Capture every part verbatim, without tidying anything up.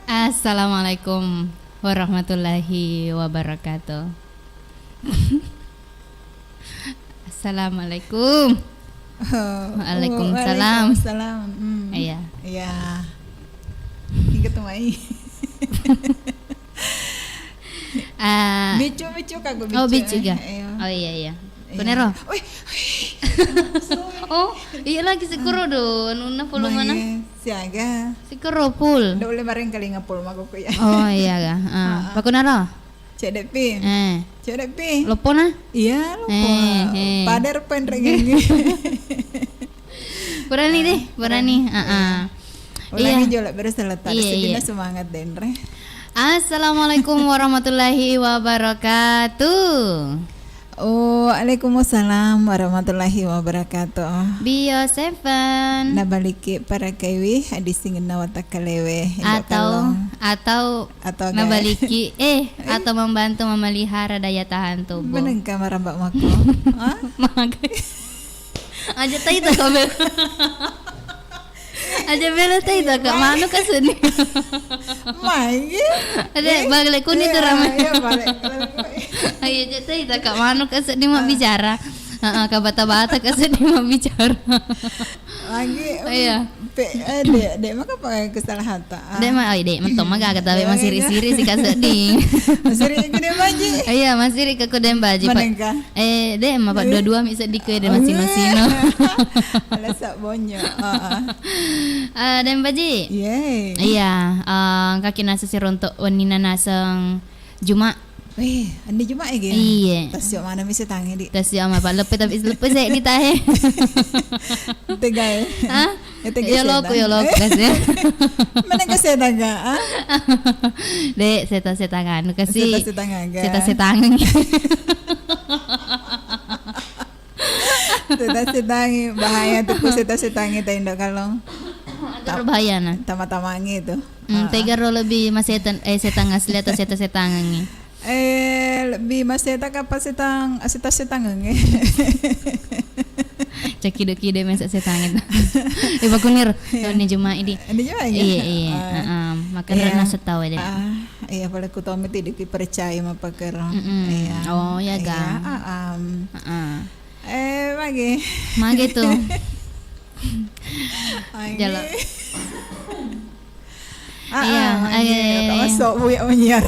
Assalamualaikum warahmatullahi wabarakatuh. Assalamualaikum. Oh, waalaikumsalam. Waalaikumsalam. Hmm. Iya. Iya. Ingat mai. Ah. Bicu, bicu, kagak bicu. Oh, bicu ga? Iya. Oh, iya, iya. Iya. Kunero. Wih, wih. Oh, iya lagi sikoro do, anunna full mana? Siaga. Sikoro full. Ndak boleh bareng kali ngapul mako ya. Oh, iya ga. Ah. Pakunaro? Cedek pi. Eh. Cedek pi. Lopona? Iya, lopo. Eh, eh. Pader penreng ini. Berani deh, berani. Heeh. Ulangi jolo, beres letak. Iya, sedina iya. Semangat, Denre. Assalamualaikum warahmatullahi wabarakatuh. Waalaikumsalam warahmatullahi wabarakatuh. Bio Seven. Nabaliki para kaiwi, hadis singenna watakalewe. Atau, atau atau nabaliki, eh, atau membantu memelihara daya tahan tubuh. Menengka marambak mako. Hah? Magai. Aja tai ta ka bela. Aja bela tai ta ka. Manu ka seddi. Mai. Ada balik kuni tu ramai. Iya, balik. Ayo aja tai ta ka. Manu ka seddi mabbicara. Heeh, ka bata-bata ka seddi mabbicara. Lagi. Iya. Pe, eh, dek, dek maka pakai kesalahan. Dek ma, oi, dek, mentong maga kata, masiri-siri si ka seddi. Masiri ku Deng Baji. Iya, masiri ka ku Deng Baji. Manengka? Eh, dek ma, Pak, dua-dua mi seddi ku, dek masino-sino. Alasa bonyo. Heeh. Eh, Deng Baji. Yeay. Iya, eh, kaki nasa si rontok wenni na naseng Juma. Weh, andi Juma e ge? Iye. Tasio mana mi setange di. Tasio ama, Pak. Leppe tapi leppe seddi tahe. Tegae. Hah? Yo loku, yo loku kasi. Mana ke setaga, ah? Dek, seta-setanga anu kasi. Seta-setanga ga. Seta-setanga. Seta-setangi, bahaya tu ku seta-setangi ta Indo Kalong. Agak berbahaya na. Tama-tamangi tu. Hmm, tegaro lebih maseta, eh, setang asli atau seta-setangangi? Eh, lebih maseta kapa setang, seta-setangangi. Cakkido-kido mesa setangi. Eh, bakunir. Iya. Ni Juma idi. Ni Juma ya? Iya, iya. Heeh. Makan rena setawa deh. Ah, iya, pada ku tomi tidak dipercaya ma pakero. Mm-mm. Iya. Oh, ya ga. Heeh. Eh, magi. Magi tu. Jalo. Iya, masuk buya menyiar.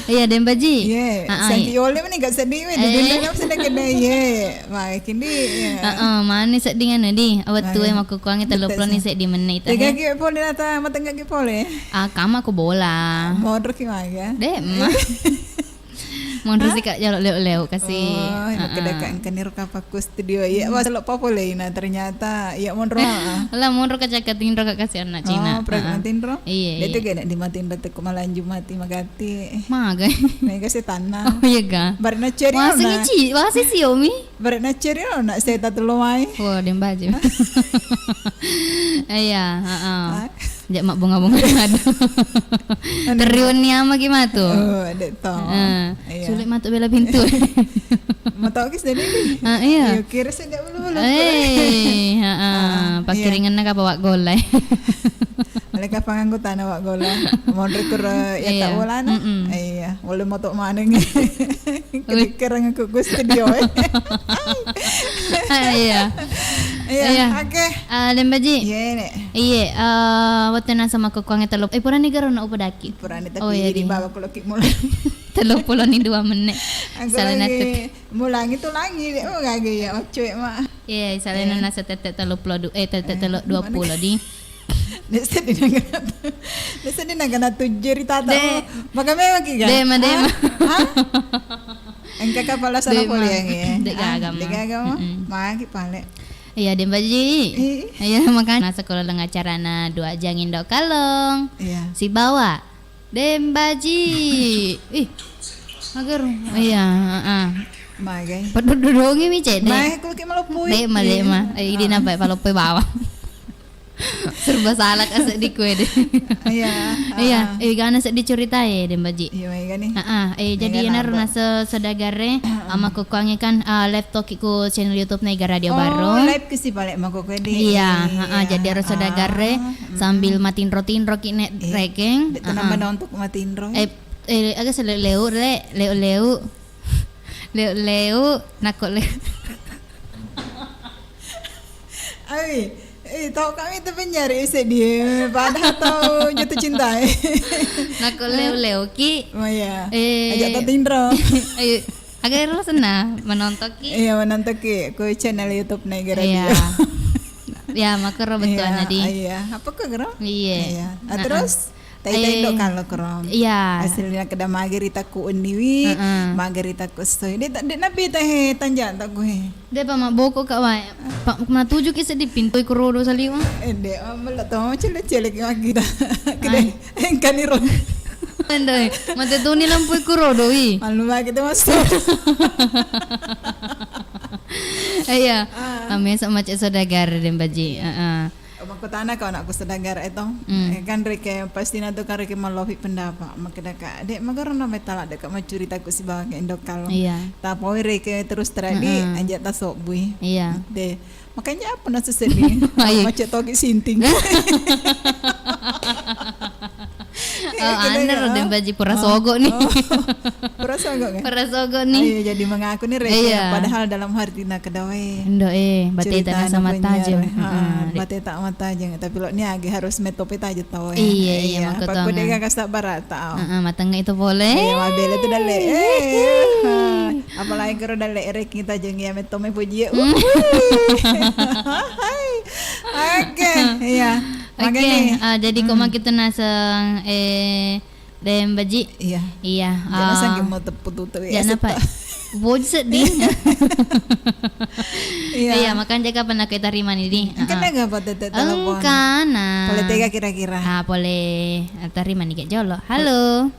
Iya, Deng Baji. Iya, santi yole meni gak sedih we. Di dendam sedang kena, iya. Magi kini. Heeh, mani sedih ngana di. Awat tuwe makukuangi teloplo ni sedih menit. Tega ki pole nata matengga ki pole. Ah, kama ku bola. Modro ki maga. Dek ma. Monro sika jalo leo-leo kasi. Oh, kedaka engka niro kapakku studio. Iya, wah, selo papole ina ternyata. Iya, monro. Lah, monro ka cakka tinro ka kasi anak Cina. Oh, tinro? Iya, iya. Dia tuh gak dimatin, detik malanju mati magati. Maga. Mega setanna. Oh, iya ga. Barna ceri. Wah, sengici, wah, si Xiaomi. Bere'na ceri lo nak seta tello mai. Oh, Deng Baji. Iya, heeh. Jak mabbonga-bonga madu. Teriun ni ama ki matu. Oh, dek to. Sulit matu bela pintu. Matoki sedih. Ah, iya. Ayo kira sedih bulu-bulu. Eh, heeh. Pakiringan nak apa wak golai. Oleh kapang anggota na wak gola. Monri kura ya tak bola na. Iya. Wala moto maneng. Kedekereng aku ku studio e. Iya. Iya, oke. Deng Baji. Iya, Nek. Iya, wettu na sama kukuang tello. Eh, purani garo na upadaki. Purani tapi di bawah kulo ki mulai. Tello pulo ni dua menit. Aku lagi mulangi tu langi. Oh, gage ya, ocoe ma. Iya, salena nasa tette tello pulo du-, eh, tette tello dua pulo di. Dek seddi nagana tu-, dek seddi nagana tujjeri tata. Dek. Oh, maka memang ki ga? Dek ma, dek ma. Hah? Engka kapala sana pole yang ya. Dek gaga ma. Dek gaga ma. Magi pale. Iya, Deng Baji. Iya, makanya sekolah dengan acarana dua jangin dok kalong. Iya. Sibawa. Deng Baji. Ih. Mager. Iya, heeh. Magai. Padududungi mi cedde. Mai kulo ki malopoi. Dek ma, dek ma. Eh, idi napa palopoi bawang. Serba salah ka seddi kue deh. Iya, iya, ah, eh, gana seddi cerita e, Deng Baji. Iya, maega ni. Ah, ah, eh, jadi maega enaro napa? Nase saudagar e, ah, makkukkuangnge kan, ah, live toki ku channel YouTube na Ega Radio Baro. Oh, live ki si pale makkukku di. Iya, ah, ah, jadi ero saudagar e, ah, mm, sambil matinro-tinro ki ne, eh, rekeng. Dek tenang, ah, ah, menontok matinro. Eh, eh, aga se leu-leu, le, leu-leu. Leu-leu, nako leu. Ai, eh, tau kami tu penjari sedih, padahal tau jatuh cinta, eh. Nako leu-leu ki. Oh, iya. Eh, ajak tatinro. Ayo, aga ero senna menontok ki. Iya, menontok ki. Ku channel YouTube na Ega Radio. Iya. Ya, makero betul, iya, Nadi. Iya. Apa kok, Gero? Iya. Iya. Ah, heeh, terus? Tai-tai, eh, indo kalo kro. Iya. Asilna keda magi ritakku unniwi, heeh, magi ritakku soi. De, de nabi ta he tanja takku he. De pa mabboko ka wae. Pa matuju ki seddi pintoi kurodo saliwa. Eh, de, ah, melo to, cele-cele ki magi ta. Kede, ai, engkani ro. Endoi, mate tuni lampu kurodo i. Malu magi ta masuk. Iya. Ah. Amesa macet saudagar, Deng Baji. Iya. Heeh. Makkutana kau anakku saudagar e to. Hmm. Eh, kan reke pasti na tu kan reke malofi pendapat. Makkeda ka, "Dek, magaro na metala dek ka macurita ku sibawa ke indo kalo." Iya. Tapoi reke terus terang di, heeh, aja tasobui. Iya. De. Makanya apa nasi sedih? Ayo. Macet toki sinting. Oh, iya, aneh ro, Deng Baji pura sogo ni. Oh. Pura sogo kan? Pura sogo ni. Ayo, jadi mengaku ni reke. Iya. Padahal dalam hati na kedawe. Indo, eh, bateta na sama tajeng. Heeh, bateta sama tajeng. Tapi lo ni agi harus metope tajeng tau, eh. Iya, iya, iya, makko pakku tongeng. Dega kasa barata. Heeh, mateng itu pole. Iya, mabele tu dalle. Eh, apalagi karo dalle reke tajeng ya metome puji. Hmm. Wih. Oke, iya. Oke, makanya, ah, jadi, hmm, koma kita naseng, eh, Deng Baji. Iya. Iya, jangan, ah, sampai mau tepuk tutup ya, jangan apa? Boji sedih. Iya. Iya, makanya kapan aku terima ni di. Engkana, ah, ah, ga apa tete telepon? Engkana. Pole tega kira-kira? Ah, pole, ah, terima ni ke jolo. Halo.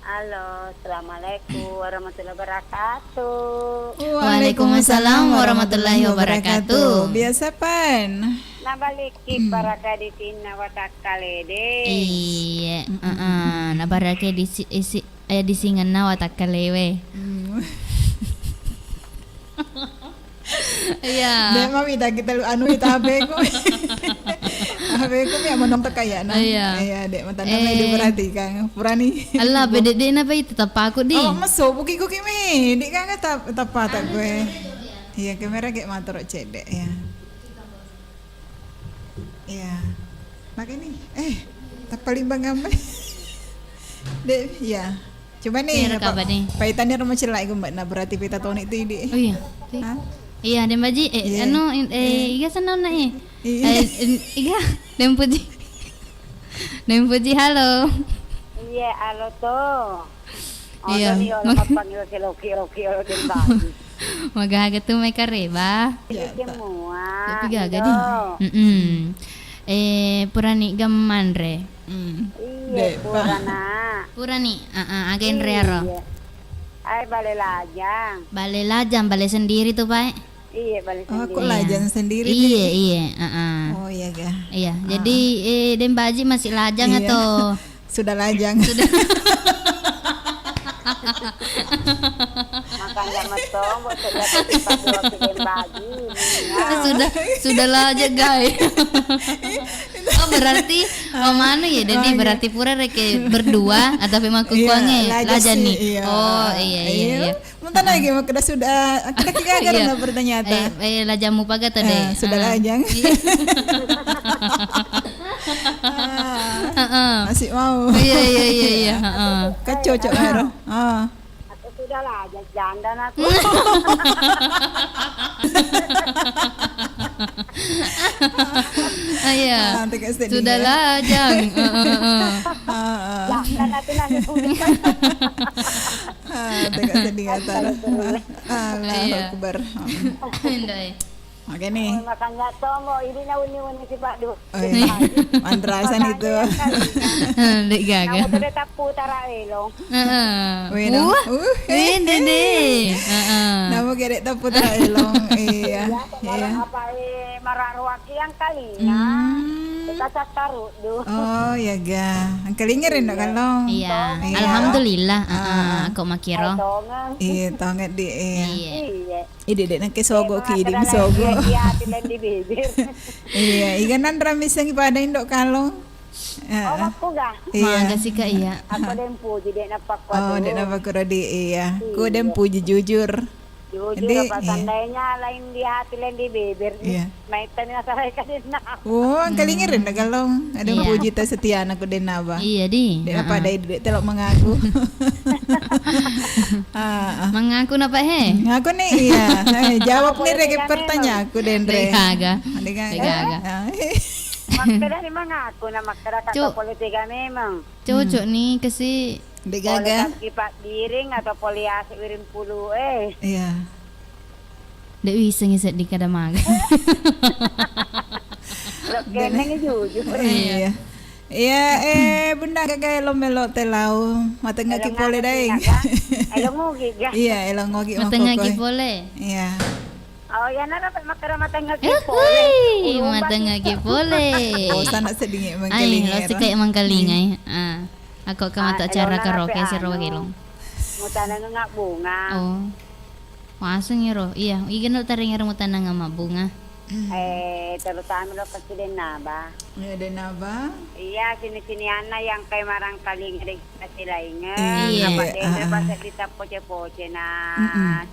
Halo, assalamualaikum warahmatullahi wabarakatuh. Waalaikumsalam warahmatullahi wabarakatuh. Biasa pan. Nabaliki, hmm, baraka di sinna watakkalede. Iya, mm-mm, heeh, nabaraka di si-, isi-, eh, di singenna watakkalewe. Hmm. Iya. Dek mami tak kita lu anu kita H P ku. H P ku mi menonton kayakna. Iya. Iya, dek mata nama, eh, diperhatikan. Purani. Allah, bede de na bai tetap aku di. Oh, meso buki-buki mi. Dek kan tap-, tapa tak gue. Iya, kamera kayak motor cedek ya. Iya. Makanya, eh, tappa limbang ambai. Dek, iya. Coba nih, iya, apa, apa nih? Paitannya rumah celak itu, Mbak. Nah, berarti pita toni itu, Dek. Oh, iya. Hah? Iya, Deng Baji. Eh, iya, anu, in-, eh, iya, senang, nak, eh. Iya. Eh, in-, iya, Deng Puji. Deng Puji, halo. Iya, halo, to. Iya. Odo ni, odo mappanggil ke loki, loki, odo Deng Baji. Magaga tu mai kareba. Iya, semua. Tapi gaga di. Mm-mm. Eh, purani ga manre. Hmm. Iya, purana. Purani, ah, ah, aga enre aro. Iya. Ai, bale lajang. Bale lajang, bale sendiri tu, Pak. Iya, bale sendiri. Oh, kok lajang sendiri tu? Iya, iya, ah, ah. Oh, iya ga. Iya, jadi, eh, Deng Baji masih lajang atau? Sudah lajang. Sudah. Makanya metong, buat kerja pagi-pagi waktu Deng Baji. Sudah, sudah lajang, guys. Oh, berarti, oh, manu ya, jadi berarti pura reke berdua, atau memang kukuange lajang nih. Iya. Oh, iya, iya, iya. Mentana lagi, makkeda sudah, makkeda ki gaga na pertanyaan. Eh, eh, lajammu paga tadi? Eh, sudah lajang. Iya. Ah. Heeh. Masih mau. Iya, iya, iya, iya, heeh. Kan cocok baru. Ah. Aku sudah lajang, janda aku. Ah, iya. Ah, sudah lajang. Heeh, heeh. Ah, ah. Janda aku nangis. Ah, tegak sedih kata. Astagfirullah. Allahu Akbar. Iya. Ndai. Makanya. Oh, makanya tomo, ini na uni-uni si Pak Du. Oh, iya. Mandrasan itu. De'gaga. Namu tede tappu tara elo. Heeh. Wih, no. Wah, uh, wih, dede. Heeh. Namu gede tappu tara elo. Iya. Iya, iya. Apa, eh, mararuaki yang kalinya. Hmm. Kita sataru, du. Oh, iya ga. Engkalinga rindu kalong. Iya. Iya. Alhamdulillah. Heeh, aku makiro. Iya, tonget di, iya. Iya. Iya. Idi, dek, nake sogo ki, idi, sogo. Iya, iya, tilen di bibir. Iya, iga nanra misengi pada indo kalong. Heeh. Oh, makku ga? Iya. Maga sika, iya. Aku den puji, dek, napakku. Oh, dek, napakku, di, iya. Ku den puji jujur. Jujur. Jadi, apa, iya. Seandainya lain di hati, lain di bibir. Iya. Maitani nasarai kadenna. Oh, engkalinga rindu kalong. Ada puji ta setia anakku den naba. Iya, di. Dek, apa ada, dek, telok mengaku. Ah, ah. Mengaku napa, he? Ngaku nih, iya. Eh, jawab nih, Rek, pertanyaan aku, Denre. De'gaga. De'gaga. Ah. Makkeda ni mengaku, na makkeda kata politika memang. Cocok nih, kasi. De'gaga. Politik Pak Biring atau poliasi Wiring Pulu, eh. Iya. Dek wiseng seddi kada maga. Lo keneng jujur. Iya. Iya, eh, Bunda, gaga elo melo telau. Matengaki pole, daeng. Elo ngogi ga? Iya, elo ngogi. Matengaki pole. Iya. Oh, iya, nara pe makkeda matengaki pole. Uhui, matengaki pole. Oh, sana sedingi mengkelingi. Ai, lo sika mengkelingi. Ah. Aku ke mata cara karaoke siro wakilong. Mutaneng bunga. Oh. Maseng iro. Iya, iga no tareng iro mutaneng mabbunga. Eh, terutama lo kasi den naba. Iya, den naba. Iya, sini-sini anna yang kai marangkaling ada kasi lainge. Iya. Apa den pas ditappo cepo Cena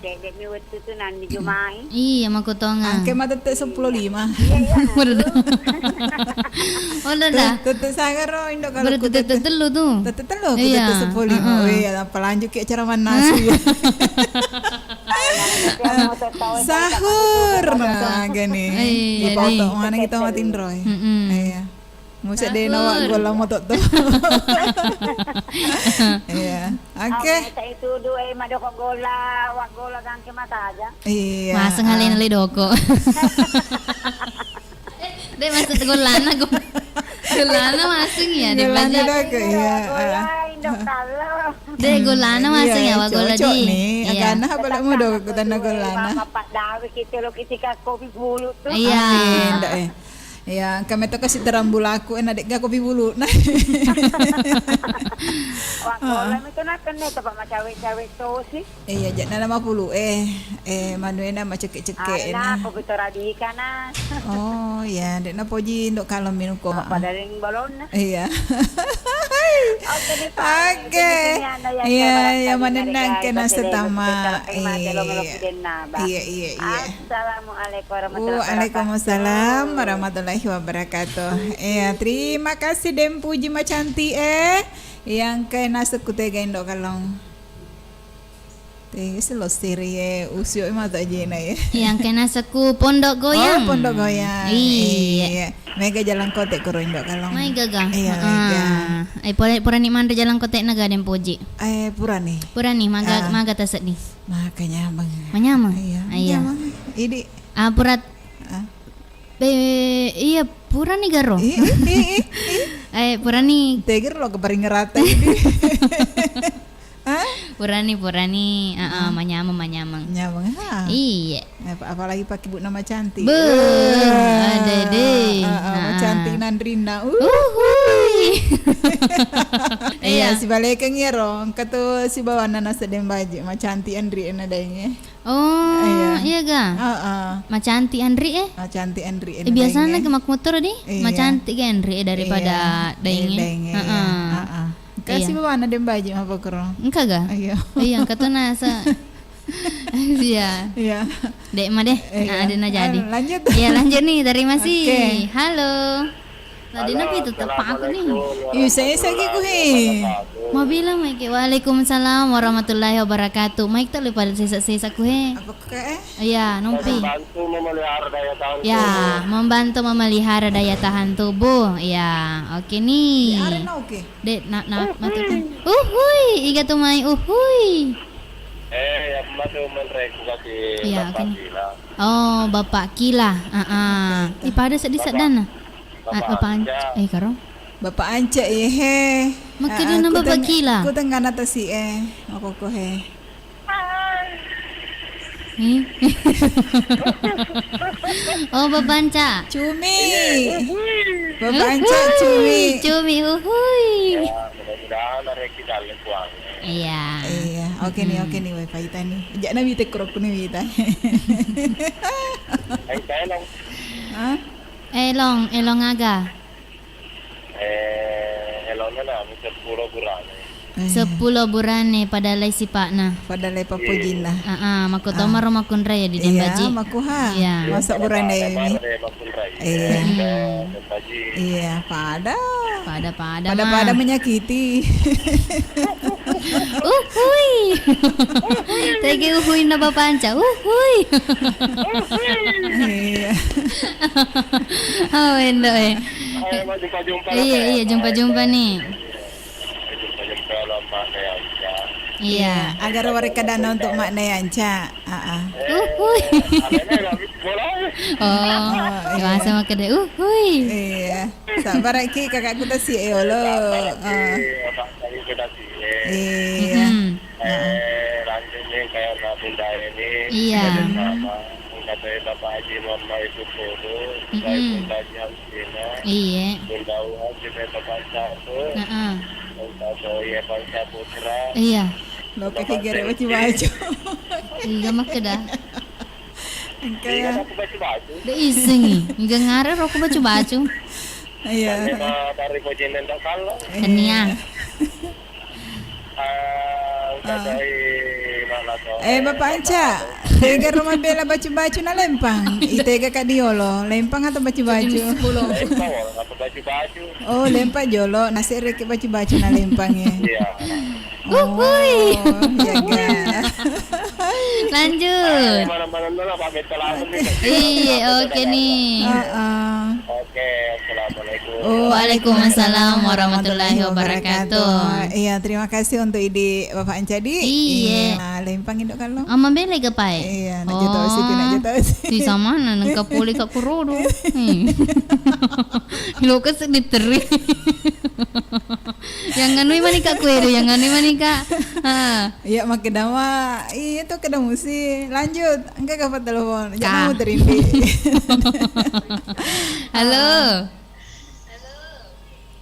cedde mi wettu tu nanni jumai. Iya, makotonga. Angke ma tette seppulo lima. Iya, iya. Udah dah. Tette sangaro indo kalau tette tellu tu. Tette tellu, aku tette seppulo lima. Iya, apa lanjut ke acara manasi. Sahur. Nah, gini. Iya, foto mana kita matin Roy. Iya. Musa de nawa gola moto tu. Iya. Oke. Saya itu dua, eh, madoko gola, wak gola gangke mata aja. Iya. Maseng alena le doko. De, maksud golana, go-, golana maseng ya, de, golana doko, iya. Gola, indo kalo. De, golana maseng ya, wak gola di. Nih, iya. Agana apa lek mudo kutana golana. Mama Pak Dawi kita lo kita kopi bulu tu. Iya. Amin, ndak, eh. Iya, engka metto kasi terang bulaku, ena de' ga kopi buluna. Wak gola mi tu nakenne, coba macawe-cawe tosi. Iya, ja'na lima puluh, eh, eh, manuena macekke-cekke na. Ana, kopi toradika na. Oh, iya, de' napoji indo kalong minum ko. Apa daring balonna? Iya. Oke, nih, Pak. Oke. Iya, iya, manennang kena setama. Iya, iya, iya. Assalamualaikum warahmatullahi wabarakatuh. Waalaikumsalam warahmatullahi wabarakatuh. Iya, terima kasih, Dem Puji Macanti, eh. Yang kena sekutega indo kalong. Tega selo serie usio mata jena, ya. Yang kena seku pondok goyang. Oh, pondok goyang. Iya. Iya. Mega jalan kote kuro indo kalong. Mega ga? Iya, mega. Eh, pura, purani manre jalan kote naga Dem Puji. Eh, purani. Purani, maga, maga taseddi. Makanya manyameng. Manyameng? Iya, iya. Manyameng. Idi. Ah, purat. Ah. Eh, iya, purani garo. Eh, eh, eh, eh, eh. Eh, purani. Teger lo keparingerata ini. Hah? Purani, purani. Ah, ah, manyameng, manyameng. Manyameng, ha? Iya. Apa-, apalagi pakai bu nama cantik. Be, ada deh. Ah, ah, ah, cantik nanrina. Uh. Uhui. Iya, iya. Sibalekeng ya, Rong. Engka tu sibawana nasa dembaji. Macantik anri ena daenge. Oh, iya ga? Heeh. Macantik anri e? Macantik anri e, eh, biasana ke makmotoro di? Iya. Macantik ga anri e daripada dainge? Dainge, iya. Heeh. Kasi bawana dembaji mapokro. Engka ga? Iya. Iya, engka tu nasa. Iya. Iya. Dek ma deh. Iya. Ah, ada na jadi. Lanjut. Iya, lanjut nih, terima kasih. Oke. Halo. Tadi napi tetep aku nih. Ih, saya sakit ku he. Mabila maiki. Waalaikumsalam warahmatullahi wabarakatuh. Maik tak lupa sesa-sesa ku he. Apa ke, eh? Iya, nompi. Membantu memelihara daya tahan tubuh. Ya, membantu memelihara daya tahan tubuh. Ya, oke nih. Dek, nak, nak, mati kan? Uhui, iga tu mai, uhui. Eh, yang masuk menreku kasih Iya, Bapak oke. Kila. Oh, Bapak Kila. Ah, ah. Oke, oke. Ih, pada sedih Bapak, sedana. Ah, Bapak Bapak Anca. Anca. Eh, karo? Bapak Anca, eh, he. Makkeda Ah, ah, na Bapak kuteng-, Kila. Kutengana tasi, eh. Makoko, he. Eh? Oh, Bapak Anca. Cumi. Iya, uhui. Bapak Anca, Uhui. Cumi. Cumi, uhui. Ya, mudah-mudahan rezeki dalam, Puang. Iya. Iya, oke nih, Mm-mm. Oke nih, wifi tani. Jana wita kurokku nih wita. Ayo, saya dong. Hah? Elong, elong aga? Eh, elona nami seppulo burane. Eh. Seppulo burane pada lai sipa'na. Pada lai pappojinna. Iya. Ah, ah, makkutomaro Ah. makkunrai ya di Iya, Dembaji. Makuha. Iya. Masa burane mi? Makkunrai. Iya. Hmm. Dembaji. Iya, pada. Pada-pada Pada-pada mah. Menyakiti. Uhui. Thank you, uhui na Bapak Anca. Uhui. Iya. Oh, endo, eh. Ayo, Mak, jumpa-jumpa, Iya, Mak, ya. Iya, jumpa-jumpa nih. Jumpa-jumpa lo, Mak, ya, ya. Iya. Iya, agar warga dana untuk Mak Neanca. Ah, ah. Eh, Uhuy. Alena, Mak, bola. Oh, Oh, iya. Bahasa makkeda, uhuy. Iya. Sabaraki kakakku tasi e olo. Sabaraki, Ah. Kakak tasi e. Iya. Mm-mm. Heeh. Eh, lanjutnya kayak anak bunda ini, Iya. Sama, kata Bapak Haji Muhammad itu kudu, Mm-mm. Saya bunda Jamsina, Iya. Bunda Uwa, kita Bapak Satu, Heeh. Bangsa Soya, Bangsa Putra, Iya. Lo Bangsa kaki gere Senti. Baju-baju. Iya, makkeda. Engka Iya, ya. Aku baju-baju. De isengi. Iga ngare roko baju-baju. Iya. Sama dari Pojenden tak kalah. Iya. Tania. Ah, Ah. Ucapai maklum. Eh, Bapak Anca, tega rumah bela baju-baju na lempang? Itega ka diolo, lempang atau baju-baju? Jam sepuluh. Lempang, apa baju-baju? Oh, lempang jolo, nasi reke baju-baju na lempang ya. Iya. Oh, Uhuy. Iya, ga. Lanjut. Ah, mana-mana dulu, Pak, betul apa nih? Iya, oke nih. Heeh. Oke, assalamualaikum. Waalaikumsalam warahmatullahi wabarakatuh. Iya, terima kasih untuk ide Bapak Ancadi. Iya. Iya, lempang indok kalau. Ama bele ke pae? Iya, nak jatuh sih, nak jatuh sih. Di sama na nengka pole ka kurodo. Hmm. Lo ke sedih teri. Yang nganui manika kuero, yang nganui manika. Ha. Iya, makkeda ma, iya tu keda musi. Lanjut, engka kapan telepon? Jangan mau terindi. Halo.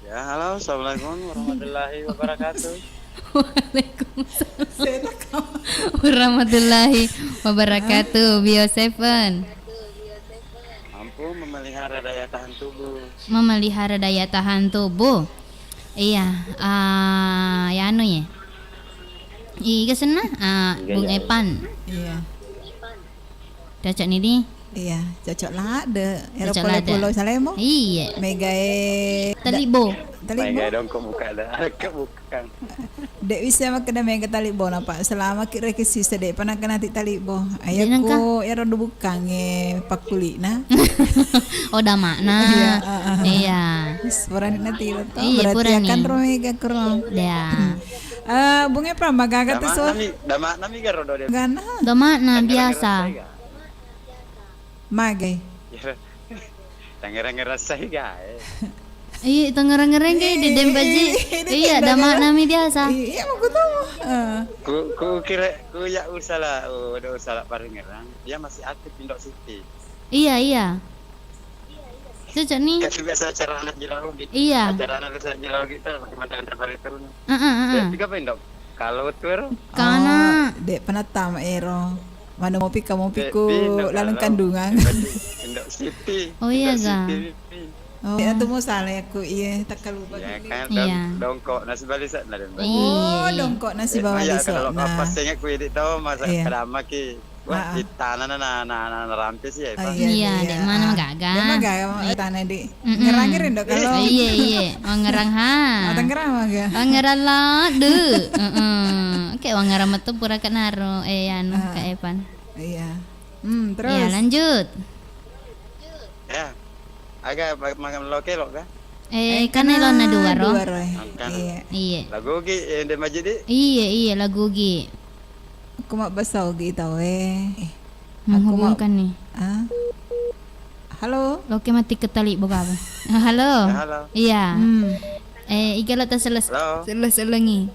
Ya, halo, assalamualaikum warahmatullahi wabarakatuh. Waalaikumsalam. Saya tak tahu. Warahmatullahi wabarakatuh, Bio Seven. Mampu memelihara daya tahan tubuh. Memelihara daya tahan tubuh. Iya, ah, ya anu ya. Iga senna? Ah, Bung Epan. Iya. Cocok ni di? Iya, cocok ladde. Ero pole Pulau Salemo. Iya. Megae Talibo. Talibo. Megae dong kok buka dah. Kok buka. Dek bisa makkeda mega talibona, Pak. Selama ki rekesisa dek pernah kena ti talibo. Ayo ko ero dubukang e pakkuli'na. Oh, damakna. Iya, heeh. Iya. Purani na tiro to. Iya, berarti purani. Akan ro mega kro. Ya. Eh, Bung Epra, magaga tu so. Damakna mi, damakna mi garo do de. Gana. Damakna biasa. Magai. Tangerang-ngerang sai gae. Iya, tangerang-ngerang gae di Dembaji. Iya, damakna mi biasa. Iya, makutu. Ku, ku kira, ku ya usala, oh, ada usala paringerang. Dia masih aktif Indok City. Iya, iya. Cocok ni. Kan biasa acara anak jelau gitu. Iya. Acara anak biasa jelau gitu, pakai mata antar paling turun. Heeh, heeh. Tapi apa Indok? Kalau tuh ero? Kana. Oh, dek pernah tama ero. Mana mau pika, mau piku laleng kandungan. Indok City. Oh, iya ga? Oh, itu mau salah aku, iya, tak lupa. Iya, kan, iya. Dongkok nasi bali sana dan. Oh, iya. Dongkok nasi bali sana. Pas ingat ku ini tahu masa kada maki. Wah, di tanah na, na, na, na, na rampe sih ya, Pak. Iya, dek mana magaga. Dek magaga, tanah di. Mm-mm. Ngerang-ngerang dok kalau. Iya, iya. Mangerang ha. Mangerang maga. Mangerang lah, dek. Heeh. Oke, mangerang metu pura kenaro. Eh, anu, Kak Evan. Iya. Hmm, terus? Iya, lanjut. Ya. Aga ma-, makan loke lo ga? Eh, kan elona dua ro. Dua ro. Iya. Lagu gi, eh, de majidi? Iya, iya, lagu gi. Aku mabbasa ogi tau e. Eh, aku ma- Menghubungkan nih. Ah? Halo? Oke, mati ketali boga apa? Halo? Ya, halo. Iya. Hmm. Eh, iga lo taseles-, Halo? Seles-selengi.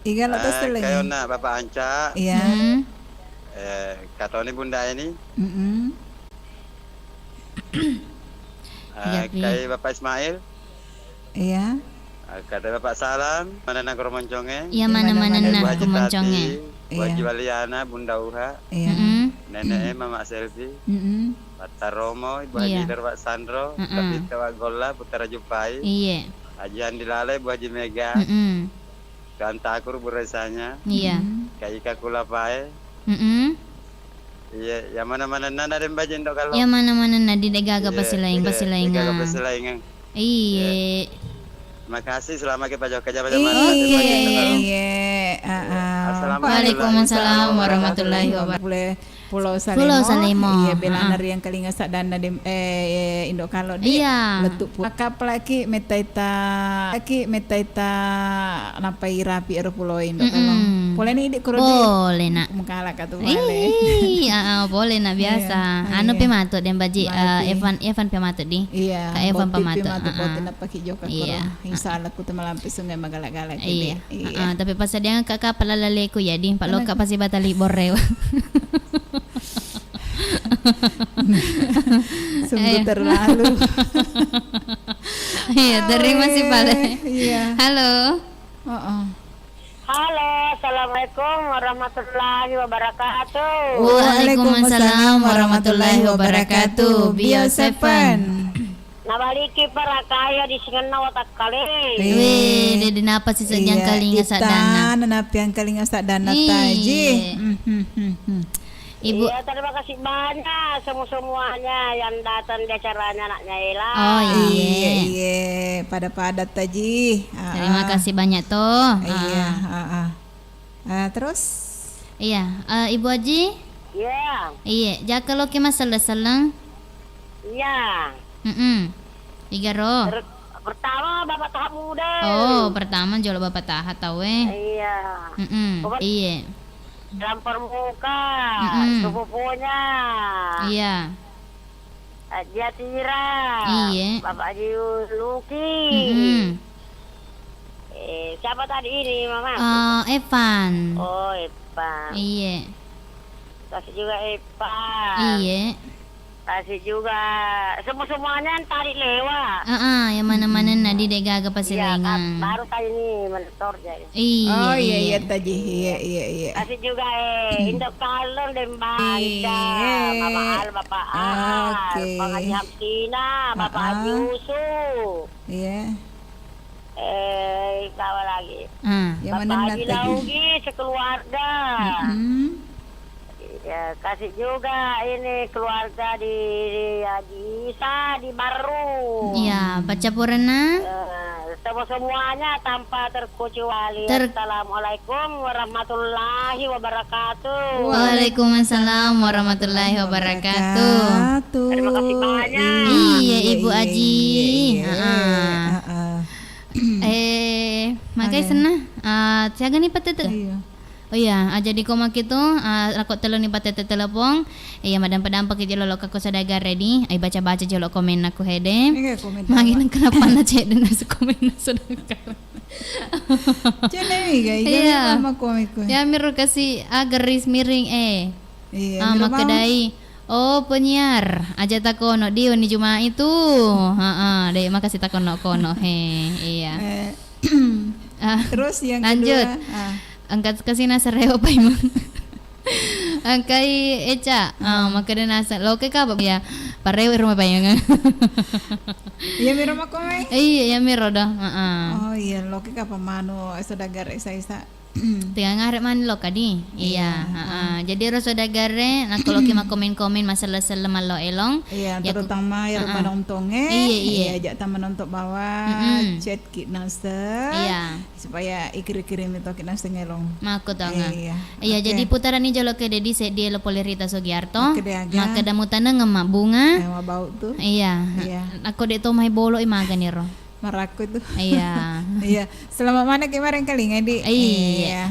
Iga lo Eh, taselengi. Kayona Bapak Anca. Iya. Hmm. Eh, katoni Bunda ini. Mm-mm. Eh, Japi. Kai Bapak Ismail. Iya. Eh, kata Bapak Salam, mana nak romonconge? Iya, mana-mana nak romonconge. Bu Haji Tati, Bu Haji Iya. Waliana, Bunda Uha. Iya. Mm-mm. Nenek e, Mama Selvi. Mm-mm. Pak Taromo, Ibu Haji Iya. Darwak Sandro, Mm-mm. Kapita Wak Golla, Putra Jupai. Iya. Haji Andi Lale, Bu Haji Mega. Mm-mm. Tuan Takur, Bu Resanya. Iya. Mm. Kak Ika Kulapae. Mm-mm. Iya, yang mana-mana nana den baji ndok kalau. Yang mana-mana na di degaga Iya, pasilaing, iya, pasilaingan. Degaga pasilaingan. Iya. Iya. Terima kasih, selamat kita jawab kerja pada Iya, malam. Iya, iya, iya. Ah, ah. Assalamualaikum. Waalaikumsalam warahmatullahi wabarakatuh. Pulau Salemo. Pulau Salemo. Iya, bela Ah. nari yang kalinga saddanna dem-, eh, eh, Indo Kalo di Iya. Letup pu-, maka apalagi metaita, lagi metaita napai rapi ero pulau Indo Kalo. Mm-mm. Boleh nih, Dik, kuro di Boleh, nak. Mengkala ka tu bale. Ih, ah, ah, boleh, nak, Iya, biasa. Anu iya. Pe matu dem baji, eh, Mati. Evan, Evan pe matu di. Iya, Kak Evan Boti pe pematu, matu, ah, Boti ah. Napaki joka Iya. Kuro. Insya Allah ku tu malampe sungai magala-gala Iya. Iya. Ah, ah, tapi pas dia ngangkat kapal laleku ya, di, Pak Loka Kenapa? Pasti batal libur rewa. Sungguh Iya. Terlalu. Iya, terima kasih, Pak Le. Iya. Halo. Heeh. Halo, assalamualaikum warahmatullahi wabarakatuh. Waalaikumsalam warahmatullahi wabarakatuh. Bio Seven. Nabaliki parakaya di singenna watakkale. Weh, de-, de napa siseng Iya, jangkalinga saddanna. Nanapi angkalinga saddanna Iya. Taji. Hmm, hmm, hmm, hmm. Ibu. Iya, terima kasih banyak semua-semuanya yang datang di acaranya anaknya Ela. Oh, iya. Iya, iya. Pada-pada Taji. Ah, Terima ah. kasih banyak, toh. Iya, Ah. ah, ah. Ah, terus? Iya, eh, Ibu Aji? Iya. Iya, jaka loki masselleng-selleng? Iya. Mm-mm. Igaro? Per-, pertama Bapak Taha Muda. Oh, pertama jolo Bapak Taha tau e. Iya. Mm-mm. Pokok-, Iye. Dalam permuka, Mm-mm. sepupunya. Iya. Haji Atira, Iye. Bapak Haji Luki. Mm-mm. Eh, siapa tadi ini, Mama? Eh, Evan. Oh, Evan. Iye. Kasih juga Evan. Iye. Kasih juga semua-semuanya yang tarik lewat. Heeh, yang mana-mana nadi dek gaga pasti Iya, lengang. Baru tadi ini menetor jadi. Iya, Oh, iya, iya, iya. Taji. Iya, iya, iya. Kasih juga, eh, Indo Kalon dan Bangsa, Iya. Mama Al, Bapak Al, Oke. Bang Haji Hamsina, Bapak Haji Heeh. Yusuf. Iya. Eh, siapa lagi? Ah. Yang Bapak mana Haji Taji? Laugi sekeluarga. Mm-mm. Iya, kasih juga ini keluarga di, di Haji Isa di Baru. Iya, paccapurenna? Eh, semua-semuanya tanpa terkecuali. Ter- Assalamualaikum warahmatullahi wabarakatuh. Waalaikumsalam warahmatullahi wabarakatuh. Terima kasih banyak. Iya, Ibu Aji. Iya, iya, iya. Heeh. Heeh. Eh, magai Oke. Senna. Ah, siaga ni patete? Iya. Oh iya, ah, jadi ko makitu, ah, lako telo ni patete telepon. Iya, madampa-dampa ki jolo lokka ko saudagar di. Ai baca-baca jolo komenna ku hede. Iya, komenna. Magi nang kenapa na cedde nasu komenna saudagar. Cedde mi ga, iya, iya. Mama komik ku. Ya miro kasi, ah, garis miring, eh. Iya, ah, miro mau. Makkedai, "Oh, penyiar, aja takono di wenni Juma'i tu." Heeh, dek makasi takono-kono, he, iya. Eh, Ah, terus yang lanjut. Kedua, ah. Engka kasi naseng rewe paimeng. Engkai Eca, ah, makkeda naseng, "Loke ka, Bab?" Ya, parewe rumah paimeng. Iya, miro mako mai? Eh, iya, iya, miro do. Heeh. Oh, iya, loke ka pamanu saudagar isa-isa. Tengah ngaret mani lo kadi. Iya, iya, heeh. Jadi ro saudagar e, nakko loki makkomen-komen, maselle-selle mallo elong. Iya, ya, terutama ya, heeh, manontonge. Iya, iya. Iya, ajak teman untuk bawa, mm-mm, chat ki naseng. Iya. Supaya ikirim-kirim itu ki naseng elong. Makko tonga. Iya. Iya, oke. Jadi putarani jolo ke dedi seddi elo pole Rita Sugiarto. Oke, deh, aga. Makkeda mutaneng mabbunga. Eh, mabau tu. Iya. Iya. Nakko de to mai bolo i magani ro. Marakku tu. Iya. Iya. Selamat mana kemarin kali ngadi. Iya. Iya.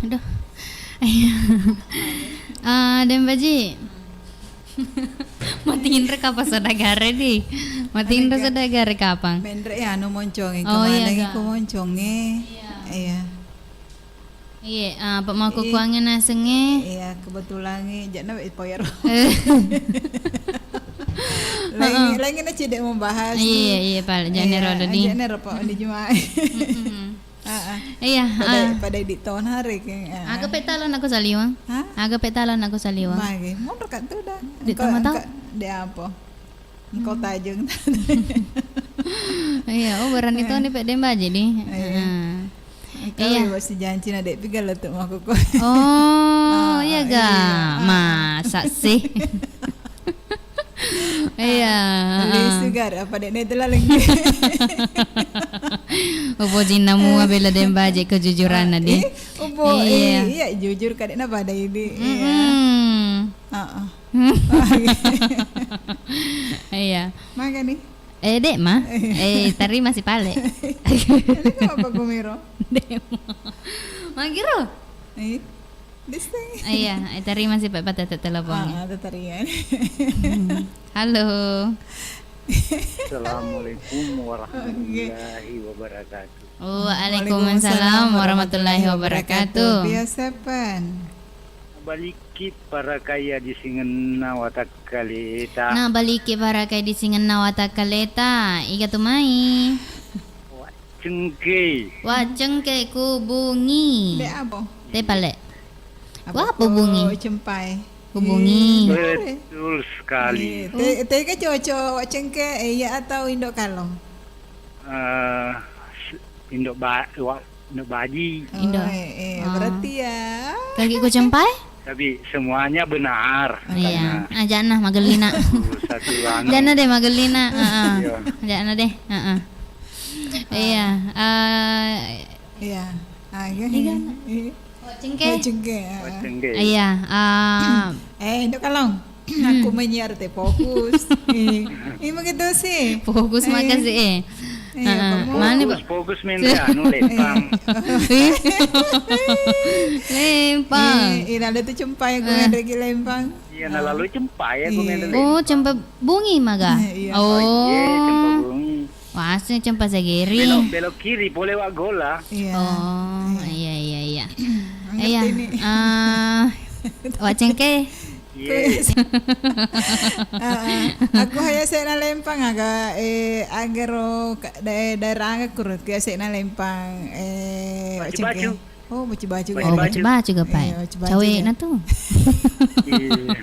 Aduh. Iya. Ah, Deng Baji. Matinro kapang saudagar di. Matinro saudagar kapang. Menre ya anu monconge, oh, iya, kemana ga? Iko monconge. Iya. Iya. Iya, ah, apa mau kukuange nasengnge? Iya, kebetulan jana wek poyaro. Eh. Lain, heeh, lain na cedek membahas. Iya, iya, pale. Jana, iya, rodo di. Jana ropa di Jumat. Mm-mm. Heeh. Iya, pada, ah, pada di tahun hari ke. Heeh. Aga petalo nako saliwang? Hah? Aga petalo nako saliwang? Magi, mundur kan tu dah. Di engkau, tengah tau? Engkau, di apa? Engkau, hmm, tajeng. Iya, oh, berani, eh, tuh nih, Pak Demba aja nih. Iya. Heeh. Engkau, iya, masih janji na dek piga lo tuh mau kuku. Oh, ah, iya ga? Iya. Masa sih? Iya, ah, heeh. Lisu gar, apa dek netu laleng. Upo jinna mua bela Demba aja kejujuran, ah, na di. Eh, upo, iya, eh, iya, jujur kadek na pada ini. Iya. Mm-mm. Heeh. Iya. Maga nih. Eh, dek ma. Eh, tarima si pale. Ini kok apa gumiro? Dek ma. Magiro? Eh. Disteng. Ah, iya, eh, tarima si Pak, patata telepon. Ah, ah, tataringan. Hmm. Halo. Assalamualaikum warahmatullahi wabarakatuh. Waalaikumsalam warahmatullahi wabarakatuh. Biasa pen. Baliki parakai di singenna watakkaleta. Nah, baliki parakai di singenna watakkaleta. Iga tu mai? Cengke. Wa cengke ku bungi. Dek apa? Te pale. Apa? Wa apa ku bungi? Cempai. Ku bungi. Iya. Betul sekali. Iya. Te, te ke cocok wa cengke, eh, iya atau indo kalong? Eh, s-, indo ba-, wa-, indo baji. Indo. Oh, eh, eh, oh. Berarti ya. Kaki ku cempai? Tapi semuanya benar. Iya, karena ajana magellina. Satu, satu anu. Jana deh magellina, heeh. Iya. Jana deh, heeh. Iya, eh, iya. Ah, iya. Iya. Iya. Oh, cengke. Oh, cengke, heeh. Oh, cengke. Iya, eh. Eh, Nduk Kalong. Hmm. Aku menyiar te fokus. Eh, eh, begitu sih. Fokus, eh, makasih, eh. Iya, heeh. Kamu mana, fokus, Pak? Fokus main anu, lempang. Eh. Lempang. Eh, eh, ada tuh cempai aku, eh, ada lagi lempang. Iya, nah, lalu cempai aku, iya, main lempang. Oh, cempe bungi maga? Eh, iya. Oh. Oh, iya, cempe bungi. Wah, asli cempe segeri. Belok, belok kiri, boleh wak gola. Iya. Oh, iya, iya, iya. Iya, ngerti nih. Eh, Wak Cengke. Iya. Ah, ah. Aku haya sena lempang aga, eh, agaro ka-, dae-, daerah aga kuro, kaya sena lempang, eh, Wak Cengke. Bacu-bacu. Oh, bacu-bacu. Oh, bacu-bacu ga, Pak? Iya, bacu-bacu. Cawe ga na tu. Iya.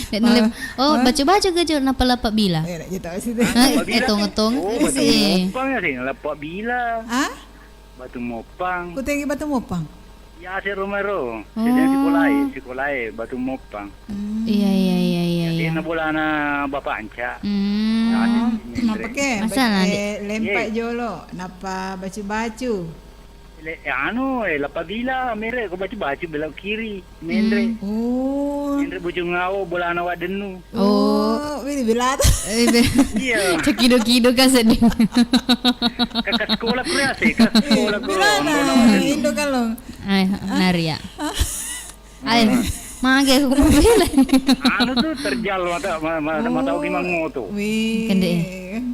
Dek nalem-, oh, bacu-bacu ga jo napa lapa bila? Eh, nak jatuh situ. Eh, tong-tong. Oh, sih. Batu Mopang ya, sih, lapa bila. Ah? Batu Mopang. Ku tengi Batu Mopang. Ya, si Romero. Oh. Jadi sikolae, sikolae Batu Mopang. Hmm. Iya, iya, iya, iya, iya. Jadi na bolana Bapak Anca. Hmm. Nah, oh, di Mendre. Napa ke? Masalah, eh, lempak jolo, napa bacu-bacu? Le-, anu, eh, lapa bila, mere, ko bacu-bacu belok kiri, Mendre. Hmm. Oh. Mendre Bujung Ngao, bolana Wadennu. Oh. Oh, wih, bila tu. Eh, be-, iya. Cekido-kido kan sedih. Kakak sekolah kuriase, kakak sekolah kuriase. Indo Kalong. Eh, nari ya. Ayo, mage aku mau bilang. Anu tuh terjal mata, ma-, ma-, mata ogi mangoto. Wih. Kende.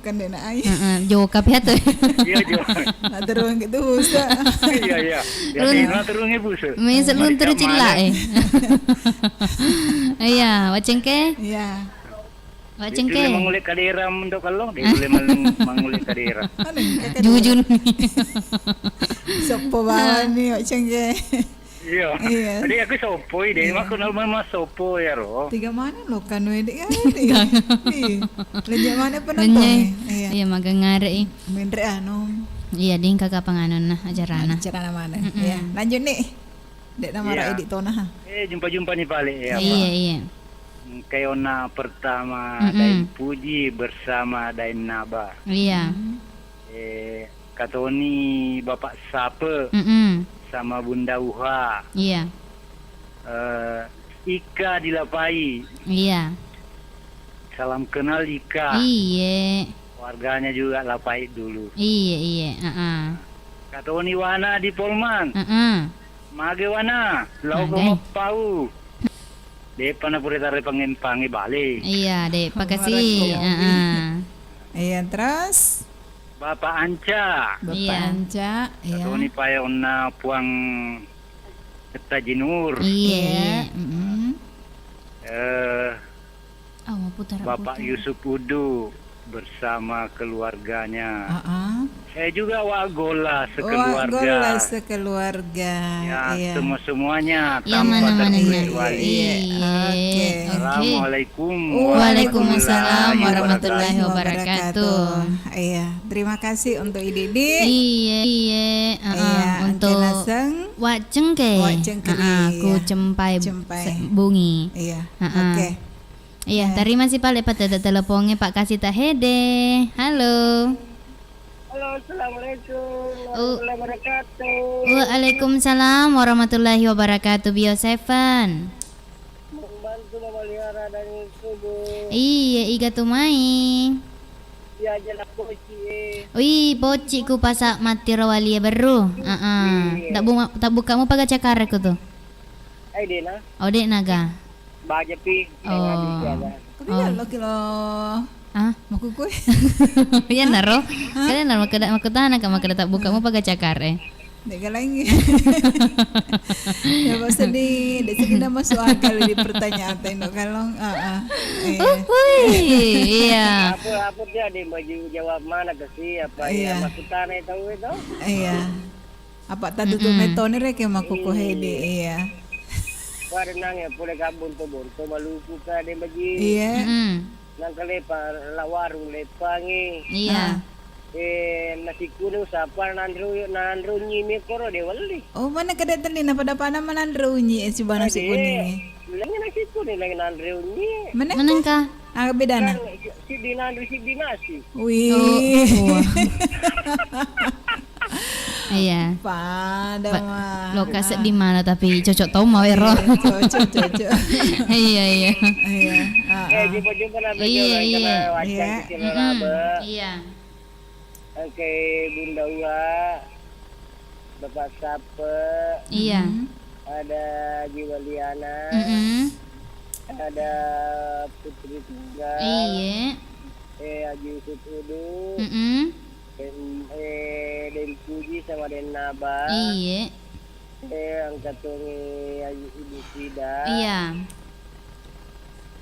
Kende na ai. Heeh, joka piatu. Iya, joka. Nak terung gitu busa. Iya, iya. Ya, terung. Nak terungnya busa. Main selun tercila, eh. Iya, Wak Cengke. Iya. Wak Cengke. Dia boleh mangulek kadera mentok kalong, dia boleh mang-, mangulek kadera. Jujun. Sopo bawang nih, Wak Cengke. Iya. Iya. Jadi aku sopo ide, iya, aku nama mas sopo ya ro. Tiga mana lo kan wedik kan? Iya. Lenyap mana penonton? Iya. Iya, magang ngare, eh. Menre anu. Iya, ding kakak panganon nah, acarana. Acarana mana? Mm-mm. Iya, lanjut nih. Dek nama, iya, rai di tona ha. Eh, jumpa-jumpa nih balik ya, iya, Pak. Iya. Engkai onna pertama, mm-mm, Daeng Puji bersama Daeng Naba. Iya. Hmm. Eh, Katoni Bapak Sape, mm-mm, sama Bunda Uha. Iya. Eh, Ika dilapai. Iya. Salam kenal Ika. Iye. Warganya juga Lapai dulu. Iye, iye, heeh. Katoni Wana di Polman. Heeh. Mage wana, lao ko mappau. De'pa napura tare pangempangi bale. Iya, de'pa kasi. Heeh. Iya, terus? Bapak Anca. Bapak Anca, iya. Toni paya onna Puang Tajinur. Iya. Iya. Mm-mm. Eh, Bapak Yusuf Udu bersama keluarganya. Heeh. Saya juga Wak Gola sekeluarga. Wak Gola sekeluarga. Ya, iya. Semua-semuanya tanpa terkecuali. Iya, iya, iya. Oke. Assalamualaikum. Waalaikumsalam warahmatullahi wabarakatuh. Iya, terima kasih untuk Idi-Idi. Iya, iya. Heeh, iya, untuk Wak Cengke. Wak Cengke, heeh, iya. Ku cempai bungi. Iya. Heeh. Oke. Iya, tarima si pale patedde telepongnge, Pak, kasi tahede. Halo. Halo, assalamualaikum warahmatullahi wabarakatuh. Waalaikumsalam warahmatullahi wabarakatuh, Bio Seven. Membantu memelihara daging subuh. Iya, iga tu mai. Iya, aja lah, Boci, eh. Wih, Boci ku pasa matti ro walie berru. Heeh. Iya. Tak bu-, tak buka mu paga cakar aku tu. Eh, dena. Oh, dek naga. Baja pi, oh. Kau tidak lo kilo. Ah? Makkukue. Iya naro. Kalian naro makkeda, makkutana ka makkeda tak buka mu paga cakar, eh. Dek galangi. Ya, sedih, dek sedih nama masuk akal di pertanyaan tendo kalong. Ah, ah. Iya. Uhuy, iya. Apa, apa dia ada baju jawab mana ke si apa ya, iya. Makkutana tahu itu? Iya. Apa tadu tu metoni reke makkukue hede, iya. Wah, denang ya, pole ka bonto-bonto maluku ka de baji. Iya. Mm-mm. Nang kalepa la warung lepangi. Iya. Ah. Eh, nasi kuning sapa nanro, nanro nyimi koro de welli. Oh, mana kada tadi na pada-pada mananro unyi, eh, si bana nasi kuning, eh. Lagi nasi kuning, lagi nanro unyi. Mana? Mana ka? Ah, bedana? Kan si, si dinanro si dinasi. Wih. Oh, wah. Iya. Pada mah. Loka seddi mana tapi cocok to ma wero. Iya, cocok, cocok. Iya, iya. Iya, ah, ah. Eh, jumpa-jumpa lah. Iya, iya. Iya. Mm-mm. Iya. Oke, Bunda Ua, Bapak Sape. Iya. Mm-mm. Ada Haji Waliana. Mm-mm. Ada Putri Tunggal. Iya. Eh, Haji Yusuf Udu. Mm-mm. Em, eh, Den Puji sama Den Naba. Iye. Eh, engka tongi Ayu Ibu Sida. Iya.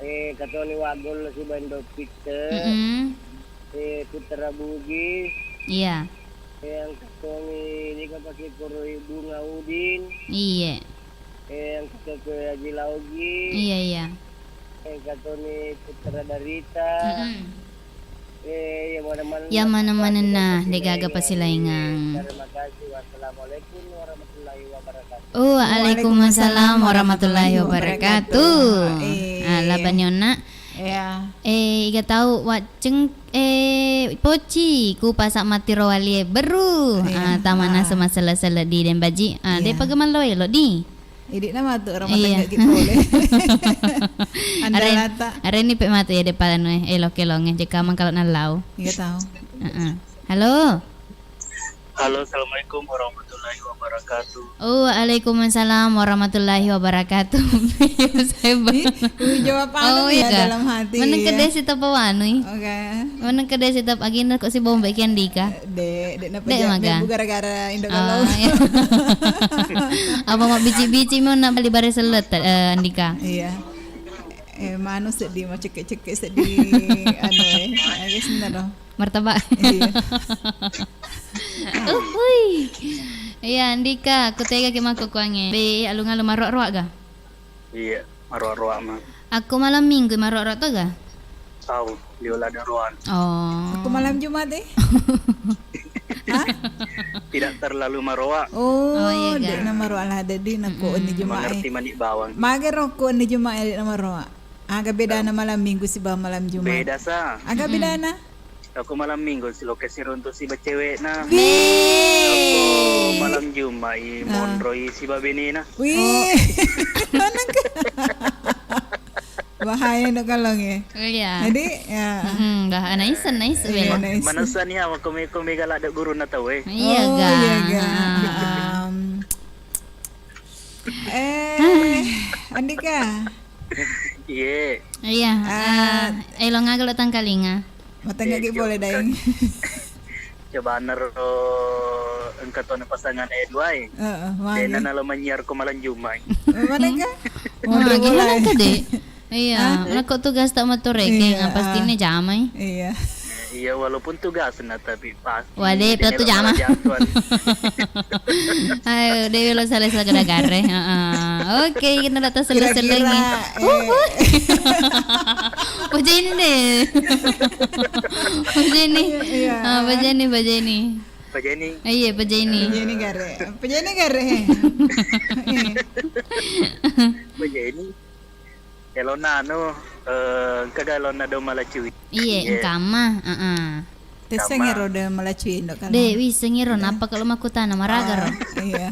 Eh, engka toni Wagol siba Indo Pitte. Mm-mm. Eh, Putra Bugis. Iya. Eh, engka tongi Nika Pasikoro Bunga Udin. Iye. Eh, engka to ke Aji Laugi. Iya, iya. Eh, engka toni Putra Darita. Mm-mm. Eh, iya, mana-mana. Iya, mana-mana, de' gaga pasilaingang. Terima kasih. Wassalamualaikum warahmatullahi wabarakatuh. Oh, waalaikumsalam warahmatullahi wabarakatuh. Iya. Ah, labani onna. Iya. Eh, iga tau wacceng, eh, poci ku pasa matti ro walie berru. Iya. Ah, tamana sema sele-sele di Dembaji. Ah, de' paga mallo elo di. Idi'na matu ro matengnga ki pole. Andalata. Arenni pe matu ya depa anu e, elok-elongnge, jekka mangkalo nallau. Iya tau. Heeh. Halo. Halo, assalamualaikum warahmatullahi wabarakatuh. Oh, waalaikumsalam warahmatullahi wabarakatuh. Saya ba- Ih, jawab anu ya, dalam hati. Meneng kede si tapa wanui. Oke. Meneng kede si tapa agina kok si bombe ki Andika. De', de' napa de' maga. Bu gara-gara Indo Galong. Iya. Apa mabbici-bici mo na bali bare sellet, eh, Andika? Iya. Eh, manu seddi, mau cekek-cekek seddi, anu, eh, agak senna do. Martabak. Iya. Uhuy. Iya, Andika, aku tega ke mako kuange. Be, alung-alung maroak-roak ga? Iya, maroak-roak ma. Aku malam minggu maroak-roak to ga? Tau, lio lada roan. Oh. Aku malam Jumat e. Hah? Tidak terlalu maroak. Oh, oh, iya, de' na maroak lah, de' di nako ni Jumat e. Mengerti mani bawang. Mage roko ni Jumat e de' na maroak. Aga bedana malam minggu siba malam Jumat? Beda sa. Aga bedana? Aku malam minggu si loke si runtu siba cewekna. Wih. Aku malam Jumat i monroi siba benena. Wih. Oh. Bahaya no kalong e. Iya. Jadi, ya. Mm-mm, bah, naisen, naisen. Iya, naisen. Manessa ni awak kome-kome galak dek guru na tau e. Iya ga. Oh, iya ga. Ah. Um, Eh, Andika. Iye. Iya, ah, eh, elong aga lo tangkalinga. Matengngaki pole, Daeng. Coba naro engka tona pasangan e dua e. Heeh, magi. Dena nalo manyiar ko malam Jumat. Mana ka? Wah, gimana tadi? Iya, nakko tugas tak metu rekeng, iya, pasti ini jamai. Iya. Iya, walaupun tugas na tapi Wah, de' pe tu jama. Ayo, de' lo salai sagara-gare. Heeh. Oke, kita datang seleng-seleng nih. Kira-kira, eh. Pajeni de'. Pajeni. Iya. Ah, pajeni, pajeni. Pajeni. Iya, pajeni. Pajeni gare. Pajeni gare. Pajeni. Elona anu, eh, engka ga elona do malacui. Iye, engka ma, heeh. Tesseng ero de malacui, Indo, kalau. De, wiseng ero, napa kalau makkutana maraga ro? Ah, iya.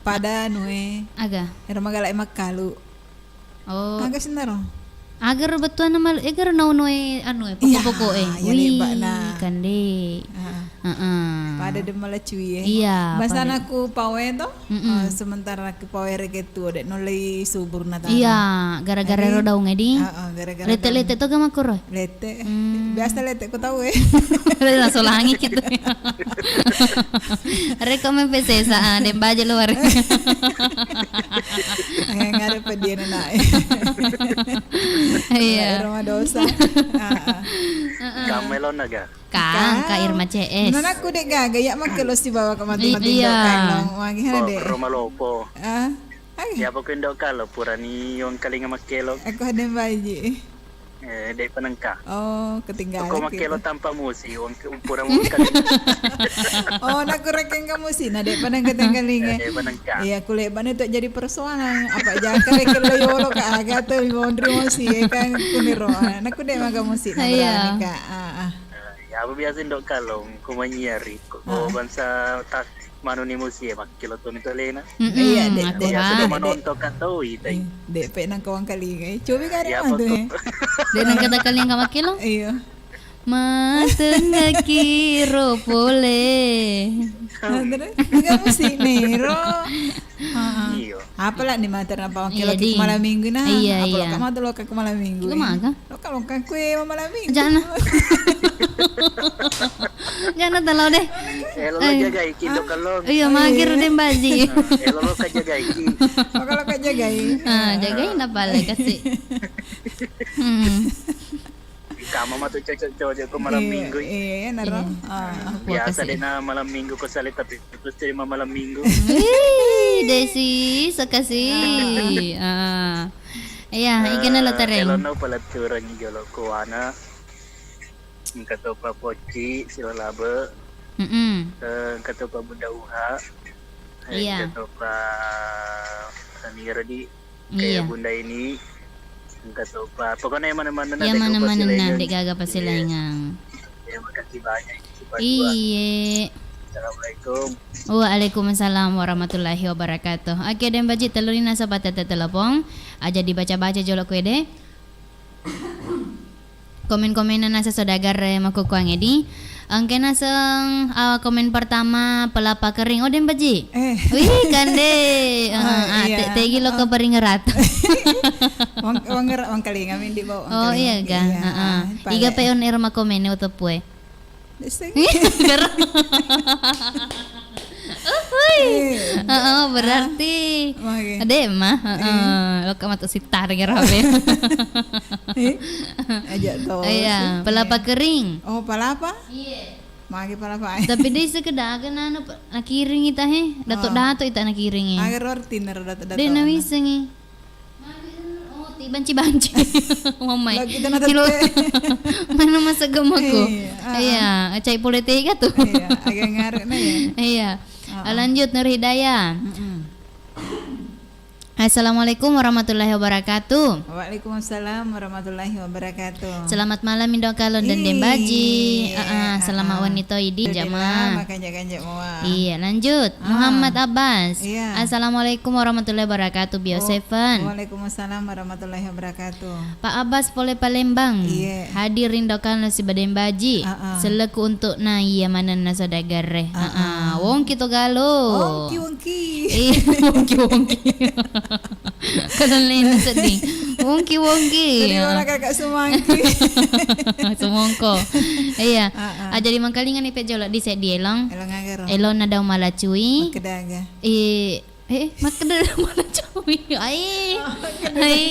Pada nue. Aga? Ero magala e makkalu. Oh. Aga senaro? Aga ro bettuanna mal-, ega ro nauno e anu e, pokok-pokok e. Iya, iya, lebbakna. Wih, kande. Ah. Heeh. Pada de malacui e. Iya, pada. Bangsana ku pawe to? Mm-mm. Eh, sementara ke pawe reke tuo de' nullei subur na tanah. Iya, gara-gara ro daung edi. Heeh, gara-gara lete-lete to ga makkuro? Lete. Hmm. Biasa lete ku tau e. Langsung langi gitu. Reko mempe sesa, ah, de' baje luar. Eh, ngare pediana nae. Iya. Roma dosa. Heeh. Heeh. Kamu elona ga? Ka, ka Irma C S. Nana ku de' gaga, iya makkelo sibawa ka matu-matu. Iya. Indo' kaino. Wah, gimana de'? Roma lopo. Ah? Ai. Iya, pokoknya Indo' kalo purani wangkalinga makkelo. Aku hadeng baji. Eh, de' panengka. Oh, ketinggalan. Ko makkelo tanpa musi, wang-, pura wangkalinga. Oh, naku rekeng ka musi, na de' panengka tengkalinga. Eh, de' panengka. Iya, ku lebbakna tu jadi persoalan. Apa jaka rekeng lo yolo ka aga tu monri musi, ya kan, kuniro. Ah, naku de' maga musi, na berani ka. Ah, ah. Eh, ya, apa biasa Indo' kalo ko manyiari, ko bangsa tas manuni musi e, makkelo toni tolena. Mm-mm, iya, de', de'. Aku sudah menonton katau itai. Eh, de' pe nangka wangkalinga e. Coba kare matu e. De' nangka takalinga makkelo? Iya. Matengngaki ro pole. Nah, terus? Enggak musi nero. Heeh. Iya. Apalah ni mata napa wakil lagi malam minggu nah. Iya, iya. Apa lo kamu tuh lo ke malam minggu? Lo maga? Lo kalau ke kue malam minggu. Jana. Jana talo deh. Eh, lo jaga iki lo kalau. Iya, magir deh baji. Eh, lo lo jaga iki. Lo kalau jaga iki. Ah, jagain apa lagi kasih. Hmm. Kama matu cocok-cocok ko malam minggu. Iya, iya, naro. Iya. Ah. Biasa de' na malam minggu ko sale tapi terus terima malam minggu. Ih, Desi, sekasi. Ah. Iya, eh, igana lo tereng. Elona pala turang jolo ko ana. Engka topa Poci, Silalabe. Mm-mm. Eh, engka topa Bunda Uha. Eh, iya. Engka topa Samira di. Iya. Kayak Bunda ini, engka topa. Pokoknya yang mana-mana, yang mana-mana, de' gaga pasilaingang. Iya. Terima kasih banyak. Iye. Assalamualaikum. Waalaikumsalam warahmatullahi wabarakatuh. Oke, deng baji tellu ni nasaba tette telepon. Aja dibaca-baca jolo kue de. Komen-komenna naseng saudagar e makkukkuangnge di. Engka naseng, ah, komen pertama, pelapa kering. Oh, deng baji. Eh. Wih, kande. Ah, heeh, ah, iya. Te-, tegi lo ke peringerat. Wang-, wangera-, wangkalinga mindi, Bo. Oh, wangkalinga. Iya ga? Iya, heeh. Ah, iga pale. Pe on air makkomene uteppu e. Desseng. Uhuy. Eh, heeh, berarti magi. Ade mah, heeh. Eh. Lo ka matu sitar kira apa ya? Eh, aja to. Iya, sih. Pelapa kering. Oh, pelapa? Iya. Magi pelapa. Tapi de' sekedar aga nanu, nakiringi tahe. Dato-dato ita nakiringi. Aga rorti nero dato-dato. De' nawisengi. Oh, ti banci-banci. Mamai. Lah, kita na tette. Mana masa gemako? Iya, ah, ah. Iya, acai pole tega tu. Iya, agak ngarep na ya. Iya. Ah, ah. Lanjut, Nur Hidayah. Mm-mm. Assalamualaikum warahmatullahi wabarakatuh. Waalaikumsalam warahmatullahi wabarakatuh. Selamat malam Indo Kalon dan Dembaji. Ih, ah, ah, selamat ah, ah. Wenni to idi. Alhamdulillah, jamaah. Makanja-kanja mua. Iya, lanjut. Ah. Muhammad Abbas. Iya. Assalamualaikum warahmatullahi wabarakatuh, Bio Wa-, Seven. Waalaikumsalam warahmatullahi wabarakatuh. Pak Abbas pole Palembang. Iya. Hadir Indo Kalon sibawa Dembaji. Ah, ah. Selleku untuk na iya manenna saudagarre. Ah, ah. Ah, ah. Wongki to galo. Wongki, wongki. Iya, wongki, wongki. Kadang lain sedih. Wongki, wongki. Jadi ya. Orang kakak semangki. Semongko. Iya. Ah, ah. Ah, jadi mangkalinga ni pejolo di seddi elong. Elong agaro. Elong na daung malacui. Makkedaga. Eh, eh, makkeda daung malacui. Ai. Oh, makkeda. Ai.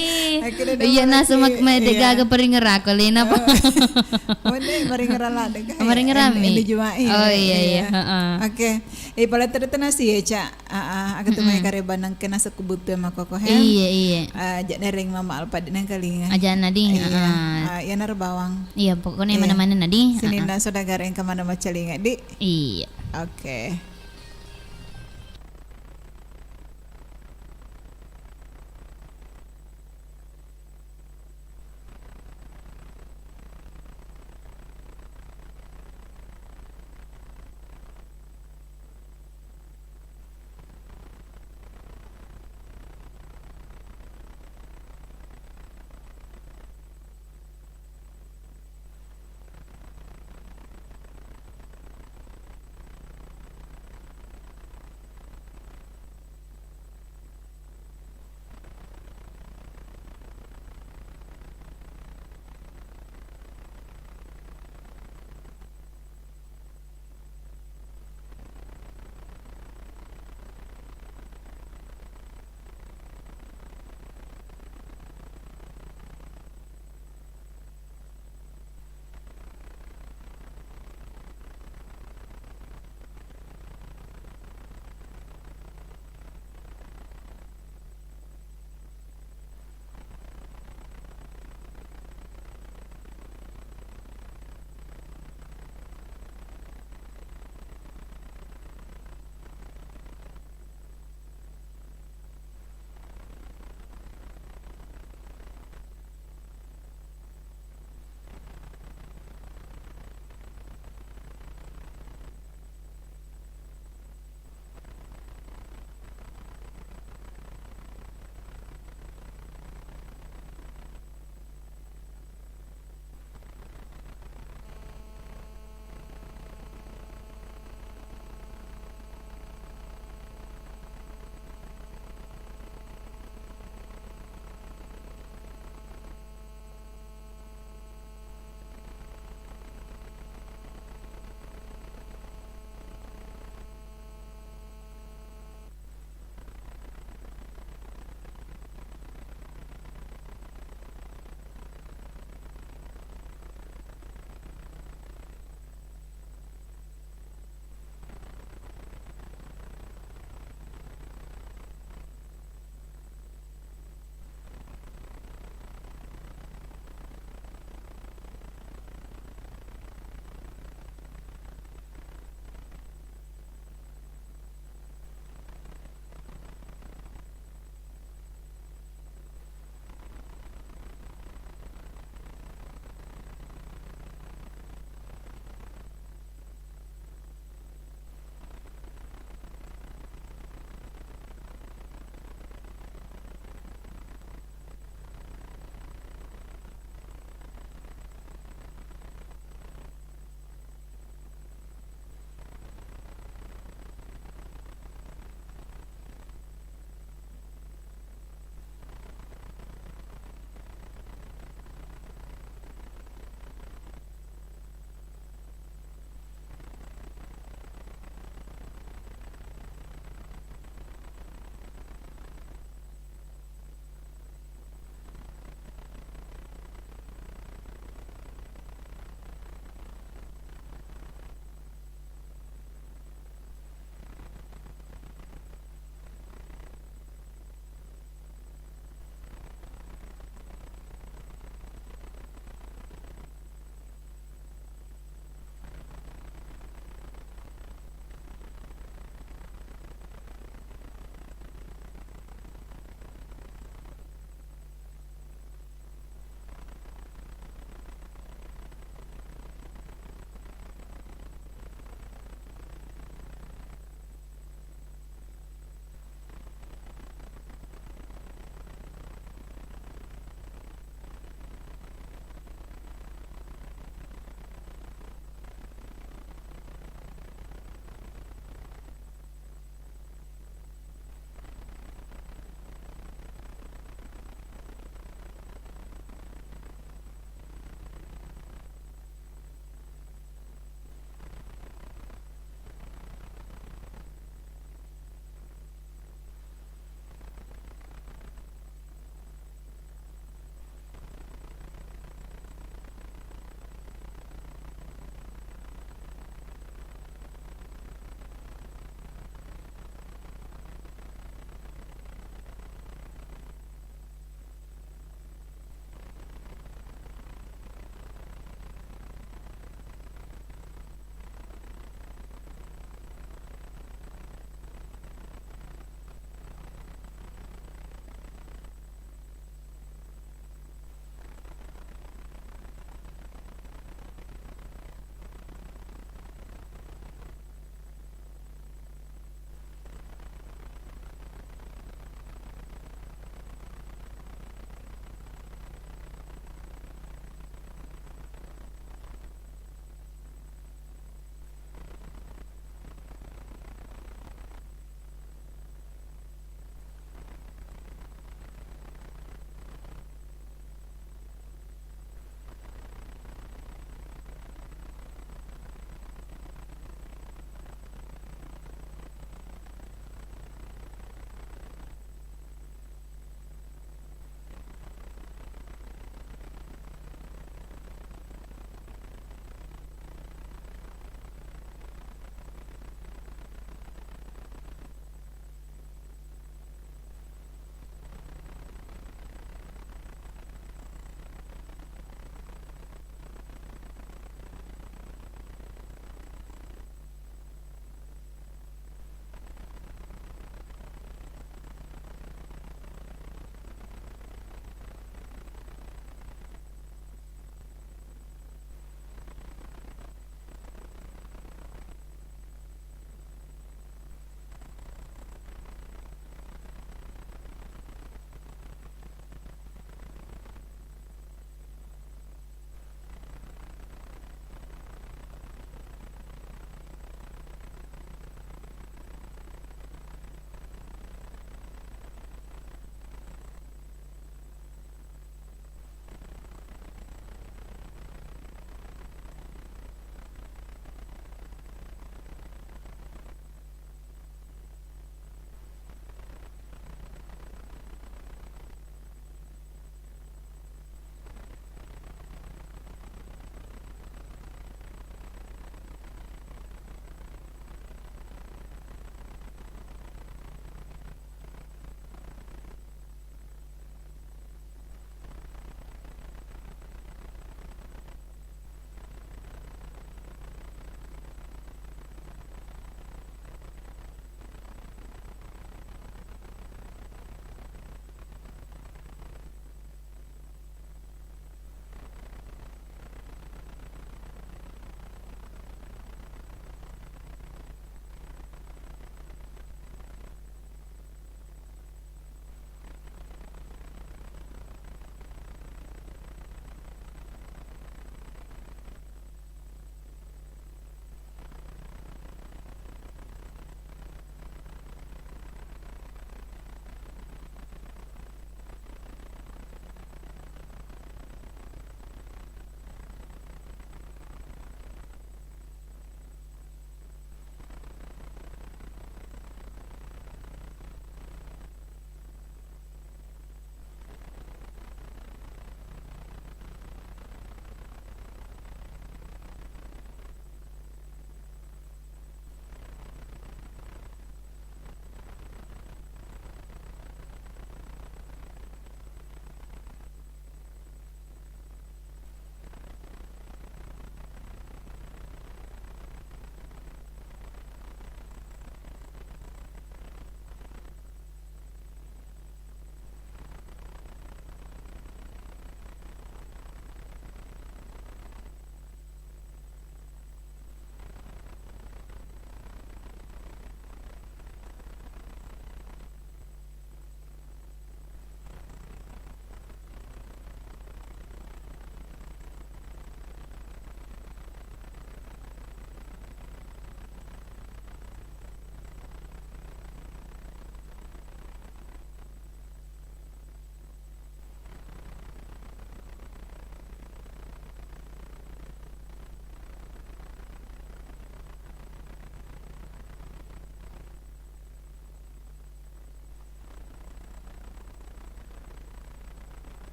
Makkeda daung malacui. Iya, nasu mak-, mede gaga paringera ko lena apa? Oh. Oh, deh, paringera lah deh. Paringera mi. Ini Jumat. Oh, iya, iya. Iya. Heeh. Oke. Eh, pala tadi tenasi ya, Cak. Ah, ah, aga tu mai karebanang kena sekubuttu makkoko he. Iya, iya. Ah, ja dereng mama alpa di nengkalinga. Aja nadi. Iya. Ah, iya nar bawang. Iya, pokoknya mana-mana nadi. Sininna saudagar engka mana macalinga di. Iya. Oke.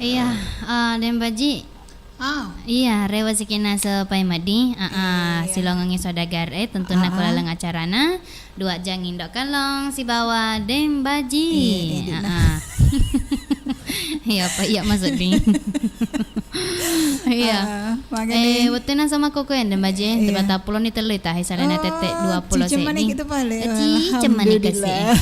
Iya, eh, Deng Baji. Ah. Iya, rewa sikina sepai madi. Ah, ah, iya. Silongengi saudagar, eh, tentunna ko laleng acarana. Dua jang Indo Kallong sibawa Deng Baji. Iya, edit nah. Ah, ah. Iya, apa iya maksudnya? Iya. Ah, makanya. Eh, wettu naseng makkokkoe Deng Baji, eh, iya. Tepatappulo ni tellu itahe salena tette dua pulo seddi. Oh, cicemani kita pale. Eh, cicemani kasi. Alhamdulillah.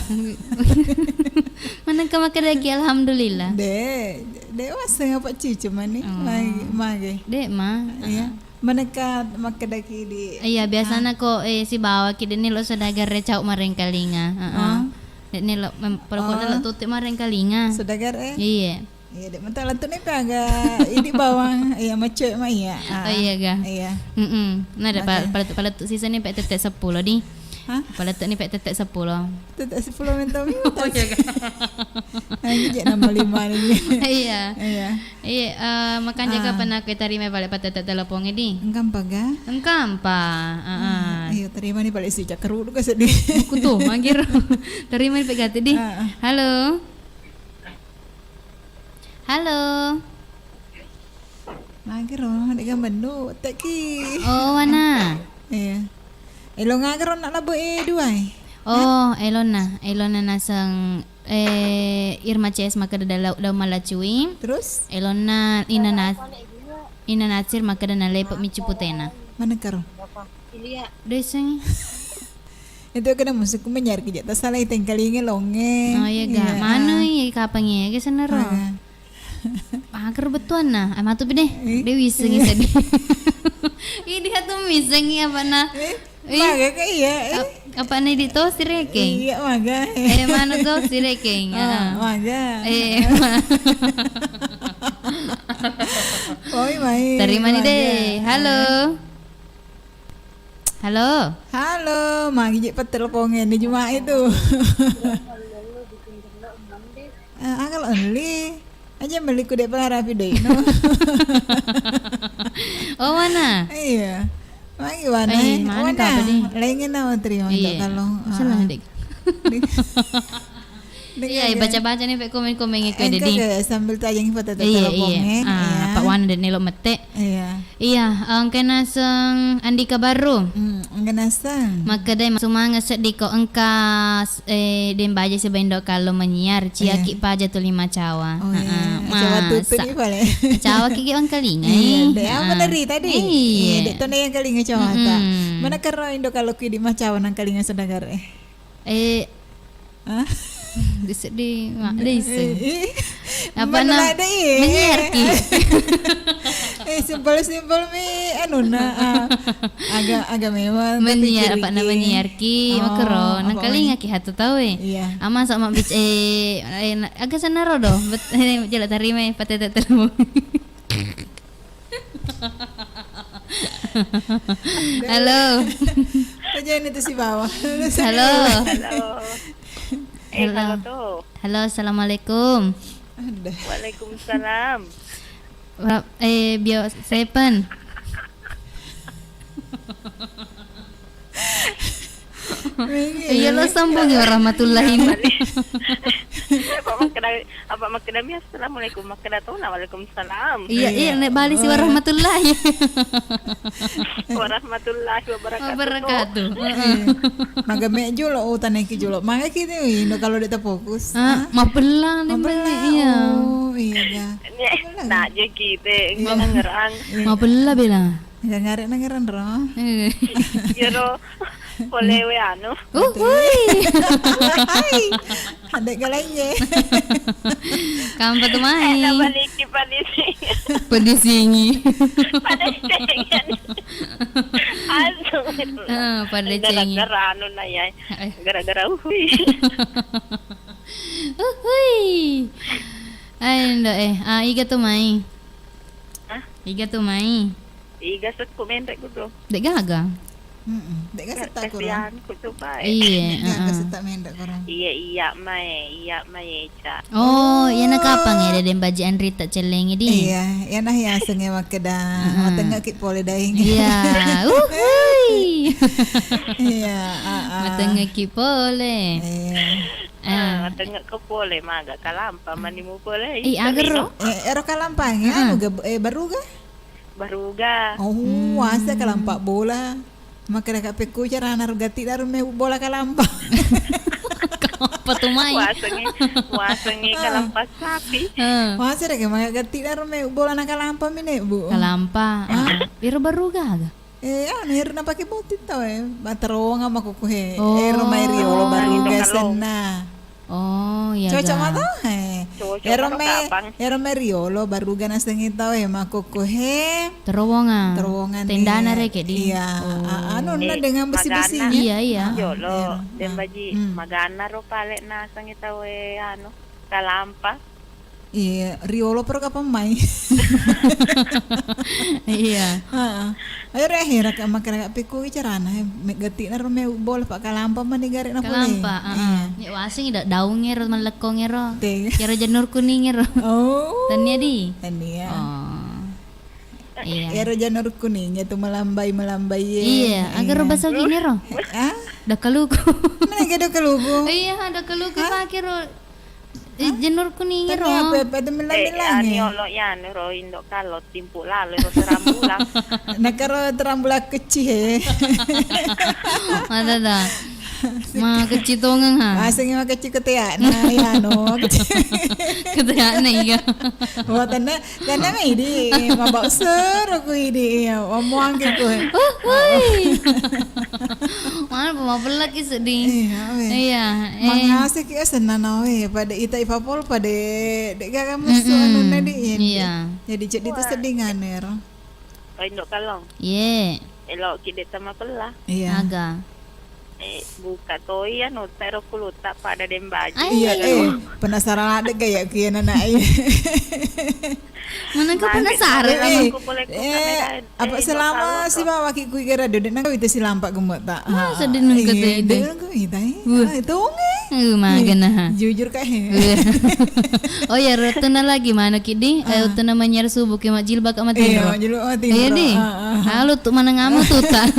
Manengka makkedaki alhamdulillah. De, de waseng apa cicemani. Oh. Mage, mage. De ma. Iya. Manengka makkedaki di. Iya, biasana ko, eh, sibawaki deni lo saudagar cau marengkalinga. Heeh. Oh. Deni lo mem-, pokokna lo tutu marengkalinga. Saudagar, eh? Iya. Iya, dek mentang lentuk ni pe aga idi bawang, iya, macoy ma iya. Oh, iya ga? Iya. Mm-mm. Nah, ada pa-, palettu, palettu sisa ni pe tette seppulo di. Hah? Palettu ni pe tette seppulo. Tette seppulo mentomi. Oh, iya ga? Nah, ini je nambah lima ni. Iya. Iya. Iya, eh, makanja kapan aku tarima balik patette telepon di? Engkam pa ga? Engkam pa. Heeh. Iya, terima ni balik si cakkeru duka sedih. Kutu, magiro. Terima ni pe gati di. Heeh. Halo. Halo. Magiro, dega menu, teki. Oh, wana. Iya. Elo ngagero nak labu e duai. Oh, elona, elona naseng, eh, Irma C S makkeda dalau, dau malacui. Terus? Elona Ina Nas-, Ina Nasir makkeda nalepe mi ciputena. Mana karo? Deseng. Itu kena musuhku menyar kejak tak salah iteng kalinge longe. Oh, iya ga. Iya. Mana iya kapang iya ga senero. Mana? Paker bettuanna. Ah, matu pi deh. Eh? Dewi sengi sedih. Ini hatu misengi apa na? Eh? Eh? Maga ke iya, eh? Ap-, apa na di to sirekeng? Iya, maga. Eh, mana to sirekeng? Oh, ah. Maga. Eh, ma-, oi, mai. Terima ni maga. Deh. Halo. Eh. Halo. Halo, magi je patelepongen ni Jumat itu. Eh, angel only. Aja meli ku dek pengarapi doi no. Oh, mana? Iya. Magi wana? Eh, mana? Lainnya nama terima. Iya. Kalau, salah, ah, dek. Dek. Iya, baca-baca ni pe komen-komen itu ada di. Engka ke sambil tajang foto telepon. Iya, iya. Ah, Pak Wan dan Nelo mete. Iya. Iya, engka naseng Andika Baru. Hmm, engka naseng. Makkedai sumanga seddi ko engka s-, eh, Deng Baji sibawa Indo Kallo menyiar, ciaki paja tuli macawa. Oh, iya. Heeh. Macawa tutu ni pale. Macawa ki ge wangkalinga. Iya, dek apa dari tadi? Iya. Iya, dek tona yang kalinga cawata. Mm-mm. Mana karo Indo Kallo ki di macawa nang kalinga saudagar, eh? Eh, hah? Diseddi, mak, dei se. Eh, eh. Apa na? Menyiar ki. Eh, simpel-simpel mi, anu na, ah, agak, agak mewah, tapi menyiar, apa na, menyiar ki, oh, makero, nang kalinga ki hatu tau e. Iya. Ama sama bic-, eh, eh, na-, agak senaro do. Bet-, eh, jela tarima e, patete telepon. Halo. Kok jadi itu si bawah? Halo. Halo. Eh, halo. Halo, tuh. Halo, assalamualaikum. Ada. Waalaikumsalam. Ra-, eh, Bio Seven. Iya, lo sambungi warahmatullahi. Apa makkeda, apa makkeda mi assalamualaikum, makkeda tona waalaikumsalam. Iya, iya, nek bali si warahmatullahi. Warahmatullahi wabarakatuh. Wabarakatuh. Heeh. Maga me julo, oh, taneki julo. Maga kini, no, kalau dia terfokus. Ah, mapella nih, mapella, iya. Oh, iya, ya. Nah, jadi kita ngerang. Mapella bela. Nggak ngarek na ngerang ro. Eh. Iya ro. Pole we anu. Uhui. Hai. Adek galaiye. Kampa tu mai. Enak baliki padisingi. Padisingi. Padisingi. Aduh. Ah, padisingi. Gara-gara anu na ya. Eh. Gara-gara uhui. Uhui. Ai ndo eh. Ah, iga tu mai. Hah? Iga tu mai. Iga sekku menrek kudu. Dek gaga. Mm-mm. Dek gaga setta kuro. Kasihan ku tu bae. Iya, dek gaga setta menrek kuro. Iya, iya mae, iya mae, Ca. Oh, iya na kapang ya Deng Baji Andri tak celengi di. Iya, iya nah ya senge makkeda. Heeh. Matengga ki pole daing. Iya. Uhui. Iya, ah, ah. Matengga ki pole. Iya. Ah, matengngekko pole, maga kalampa mani mupolei. Eh, aga ro? Eh, ero kalampa, eh, anu ga, eh, baruga? Baruga. Oh, asa kalampa bola. Makkeda ka pekku carana ro gatti daro me bola kalampa. Kalampa tu mai. Wasengi, wasengi kalampa sapi. Ah. Wasa deke maga gatti daro me bola na kalampa mine, Bu. Kalampa. Ah. Iro baruga aga? Eh, anu, ero napake botting tau, eh. Materonga makkukku he. Oh. Ero mai riolo baruga senna. Oh, iya. Cocok matu, he. Cocok ero me, ero me riolo baruga nasengngi tau, he, makkukku he. Terowongan. Terowongan. Tendana reke di. Iya. Oh. A-, anu, na dengan besi-besinya. Iya, iya. Jolo, Dembaji, maganna ro pale nasengngi tau, eh, anu, kalampa. Iya, riolo pero kapang mai. Iya. Heeh. Ayo re, hera ka makkeda ka pekku carana, he, me gatti naro me bola pa kalampa mani gare na pole. Kalampa, heeh. Iya. Ni waseng da-, daung ero, malekkong ero. Te. Ero janur kuning ero. Oh. Tania di? Tania. Oh. Iya. Ero janur kuning itu melambai-melambai ye. Iya, agaro bahasa gini ro. Ah? Dakaluku. Mana ga dakaluku? Iya, dakaluku pake ro. Eh, janur kuning ro. Apa, apa itu melambai-lambai? Eh, ani olo ya, anu ro indo kalo timpu lalo ro terambula. Nakaro terambula kecil he. Ada dah. Ma kecil tongeng ha. Asing ma kecil ketea. Nah, ya no. Ketea na iya. Wah, tanda Karena mi idi, mabau seru ku idi, iya, omuang ke ku. Uhuy. Mana pemapelak ki sedih. Iya, we. Iya, eh. Mangase ki senna na we, pada ita ipapol pada de gaga musu anu na di, iya. Iya. Jadi ceddi tu sedih nganer. Indo kalong. Iya. Elo ki de tama pella. Iya. Aga. Eh, buka toi anu, tero kulutta pada Dembaji. Iya, eh, penasaran ada gaya ku ya nana, iya. Mana kau penasaran? Eh, apa selama si bawa ki kui gara dede nang itu si lampak gemuk tak? Masa denung kata itu? Denung kata itu, eh. Wah. Ah, itu nge. Eh, magana ha. Jujur kak he. Oh ya, rotuna lagi mana ki di? Eh, rotuna manyar subuh ki majilbab ka matinro. Iya, majilbab matinro. Iya di. Halo tu mana ngamu tu tak?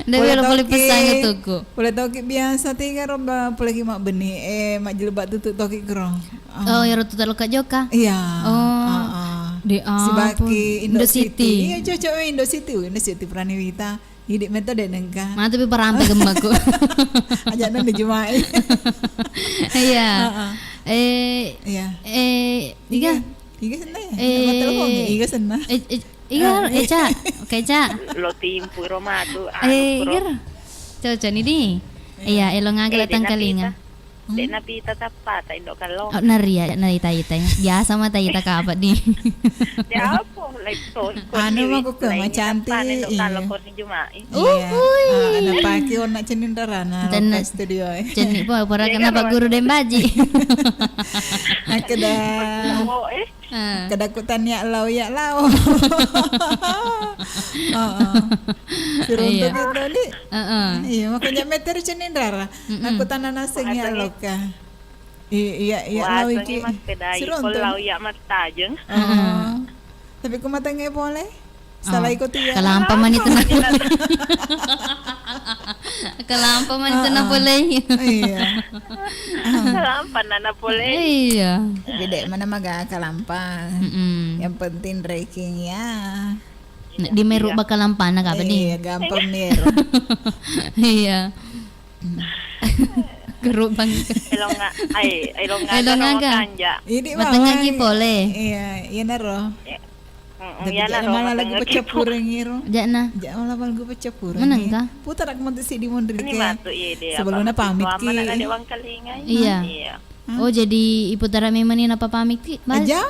Nda pole pesangngi toko. Pole toki biasa tiga ro ba, pole ki mabbenni, eh, majjilbab tutu toki kro. Oh, iyaro tu talo ka joka? Iya. Oh. Heeh. De ampun. Sibaki Indo City. Iya, cocok, eh, Indo City. Indo City Praniwita. Idi meto de nengka. Matu pi parampe gemmaku. Aja nang dijumai. Iya. Heeh. Eh, iya. Eh, iga? Iga senna ya? Eh, iga senna? Eh, eh, Iya, ah, Eca. Oke, Ca. Lo timpu ro matu, eh, anu, ro. Iya. Cocok ni di. Iya, elo ngaga eh, tangkalinga. De napita tappa ta indo kalong. Oh, naria, naita ita. Biasa mata ita kapa di. Ya apa? Like so, anu mah kok mah cantik. Indo kalong koni Jumai. Iya. Uhuy. Ah, ada pake warna cenin darana. Cenni po, pura kena Pak Guru Dembaji. Nakeda. Oh, eh. Ah. Kada ku tania lao ya lao. Heeh. Siruntuk itu di. Heeh. Iya, makanya meter cenin rara. Aku tanah naseng ya loka. Iya, iya, lao iki. Siruntuk. Lao ya mas tajeng. Heeh. Tapi ku matenge pole. Salah iko tu ya. Kalampa mani tu na. Kalampa mani tu na pole. Iya. Kalampa na na pole. Iya. Bede mana maga kalampa. Mm-mm. Yang penting ranking ya. Di meru bakal lampana kapa di? Iya, gampang meru. Iya. Geruk bang. Elonga, ai, elonga, elonga kanja. Idi matengah ki pole. Iya, iya naro. Tapi iya naro, malah lagu pecapure ngiro. Jana. Jana malah lagu pecapure. Meneng ka? Putar aku mau si di mundur. Ini batu iya dia. Sebelumnya pamit ki. Iya. Oh, jadi iputara memang ini napa pamit ki? Aja.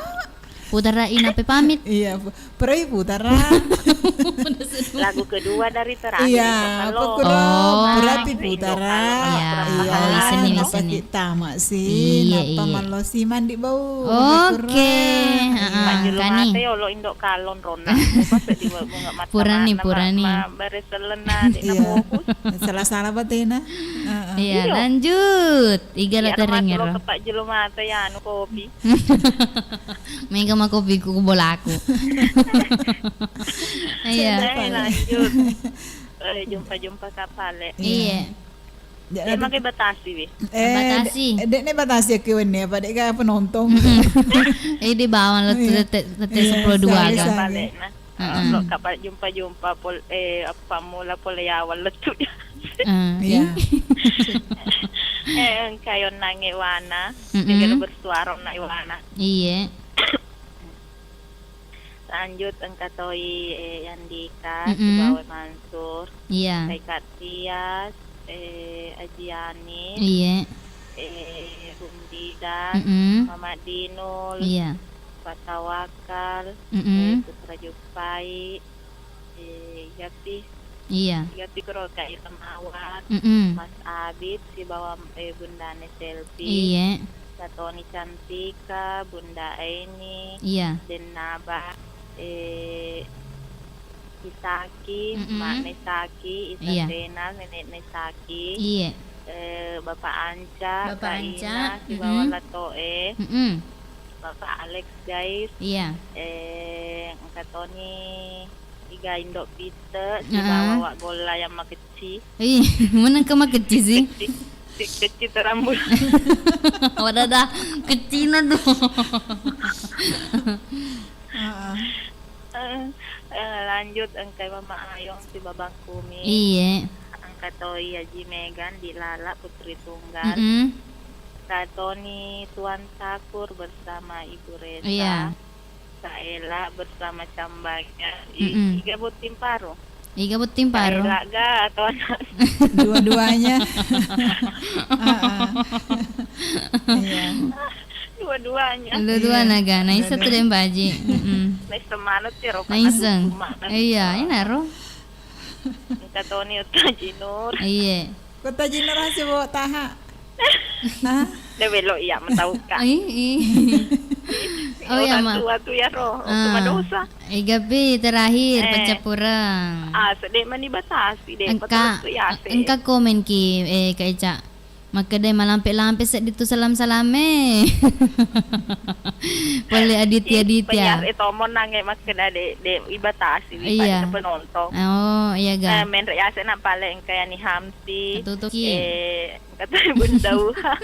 Putara inape pamit? Iya, pu-, perai putara. Lagu kedua dari terakhir. Iya, apa kuro? Oh. Perapi putara. Iya, iya, seni, seni. Kita mak si, iya, napa iya. Malo si mandi bau. Oke, heeh, kani. Mate olo indo kalon rona. Pas di bunga mata. Purani, purani. Bereselena di. Iya. Salah-salah batena. Heeh. Iya, lanjut. Iga la terengero. Kepak jelo mata ya anu kopi. Mega mako biku ku bolaku. Iya. Lanjut. Eh, jumpa-jumpa kapale. Iya. Jadi, makai batasi, wi. Eh, batasi. De-, de-, ne batasi ke wenne, apa dek ga penonton? Eh, di bawah lah, iya. Tete, tete iya, sepuluh dua kan. Balekna. Heeh. Lo kapa jumpa-jumpa pol-, eh, apa mula pole awal lettu. Ah, iya. Eh, engka yonnange wana, mm-mm. Negara bersuara na iwana. Iye. Lanjut engka toi, eh, Yandika, mm-mm. Sibawa Mansur, iya. Engkai Kak Tias, eh, Ajiani, iye. Eh, Rumbidan, mm-mm. Mama Dinul, iya. Pak Tawakal, mm-mm. Eh, Putra Jupai, eh, Yapi. Iya. Iya, pikro Kak Ita Mawar, mm-mm. Mas Abid, sibawa, eh, Bundane Selfie. Iya. Katoni Cantika, Bunda Aini, iya. Dennaba, eh, Isaki, mm-mm. Makne Saki, Isa iya. Sena, Nenekne Saki, iya. Eh, Bapak Anca, Bapak Kak Anca, Ina, sibawa mm-mm. Latoe, mm-mm. Bapak Alex, guys. Iya. Eh, engka toni Iga indo pite, heeh. Sibawa wa golla yang makecci. Ih, meneng ke makecci sih? Kecci, si kecci terambul. Wadada, kecina dong. Heeh. Eh, eh, lanjut engkai Mama Ayong si Babang Kumi. Iye. Engka toi Haji Megan di Lala Putri Tunggal. Mm-mm. Katoni Tuan Sakur bersama Ibu Resa. Iya. Kaela bersama Cambanya. I-, mm-mm. Iga botting paro? Iga botting paro? Kaela ga atau anak? Dua-duanya. Heeh. Iya. Dua-duanya. Dua-duanya ga. Naiseng tu deng baji. Mm-mm. Naiseng manuk ya, ro, naiseng. Iya, ina ro. Engka toni Utta Jinur. Iya. Kota Jinur hasil bawa taha. Hah? Dewelo iya, mentauka. Ih, ih. Oh, iya, orang tua tu ya, roh. Ah. Cuma dosa. Iga pi terakhir, eh. Pacappureng. Ah, sedek mani batasi, dek. Engka, betul, betul, ya, sih. Engka komen ki, eh, Kak Eca. Makkeda malampe-lampe seddi tu salam-salame. Pole Aditya, Aditya. Payar e tomon nange makkeda de, de ibatasi wi, iya. Pada penonton. Oh, iya ga. Eh, menre yase na pale engka yani Hamsi. Tutuki. Eh, kata Bunda Uha.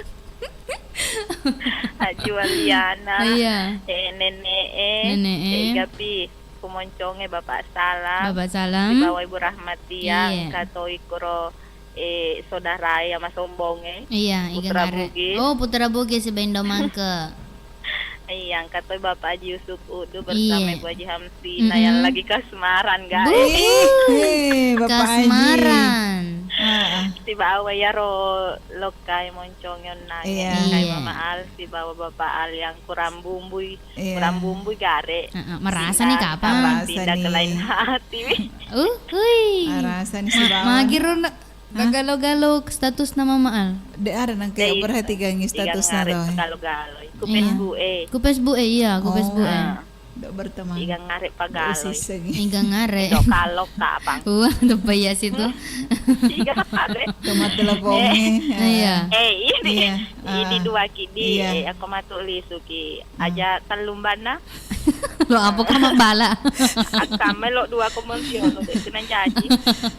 Haji Waliana. Iya. Eh, nene e. Nene e. Eh, gapi. Kumonconge Bapak Salam. Bapak Salam. Sibawa Ibu Rahmatia, iya. Engka toi kuro, eh, saudara ya Mas Ombong, eh. Iya, Putra Bugis. Oh, Putra Bugis si Bendo Mangke. Iya, engka toi Bapak Haji Yusuf Udu bersama, iya. Ibu Haji Hamsina, mm-mm. Yang lagi kasmaran, guys. Buh, eh, Bapak Haji. Kasmaran. Heeh. Sibawa yaro lokkai monconge onnang, iya. Lokkai, iya. Mama Al, sibawa Bapak Al yang kurang bumbui. Iya. Kurang bumbui gare. Heeh, merasa nih, kapang. Kapang pindah ke lain hati. Uh, hui. Merasa nih si bawah. Magi ro na-, hah? Galo-galo status nama Maal. De ada nang kayak perhatikan status na to. Galo-galo. Ku Facebook e. Ku Facebook e, iya, ku Facebook e. Oh. Dok berteman. Iga ngare pagalo. Iga ngare. Dok kalok kapang. Wah, tuh payah sih tuh. Iga ngare. Tomat telepon e. Iya. Eh, ini. Iya. Ini dua kidi. Iya. Eh, aku matu lisu ki. Aja tellumbanna. Lo apa ko mabbala? Akkamme lo dua ko mengkio lo de kena jaji.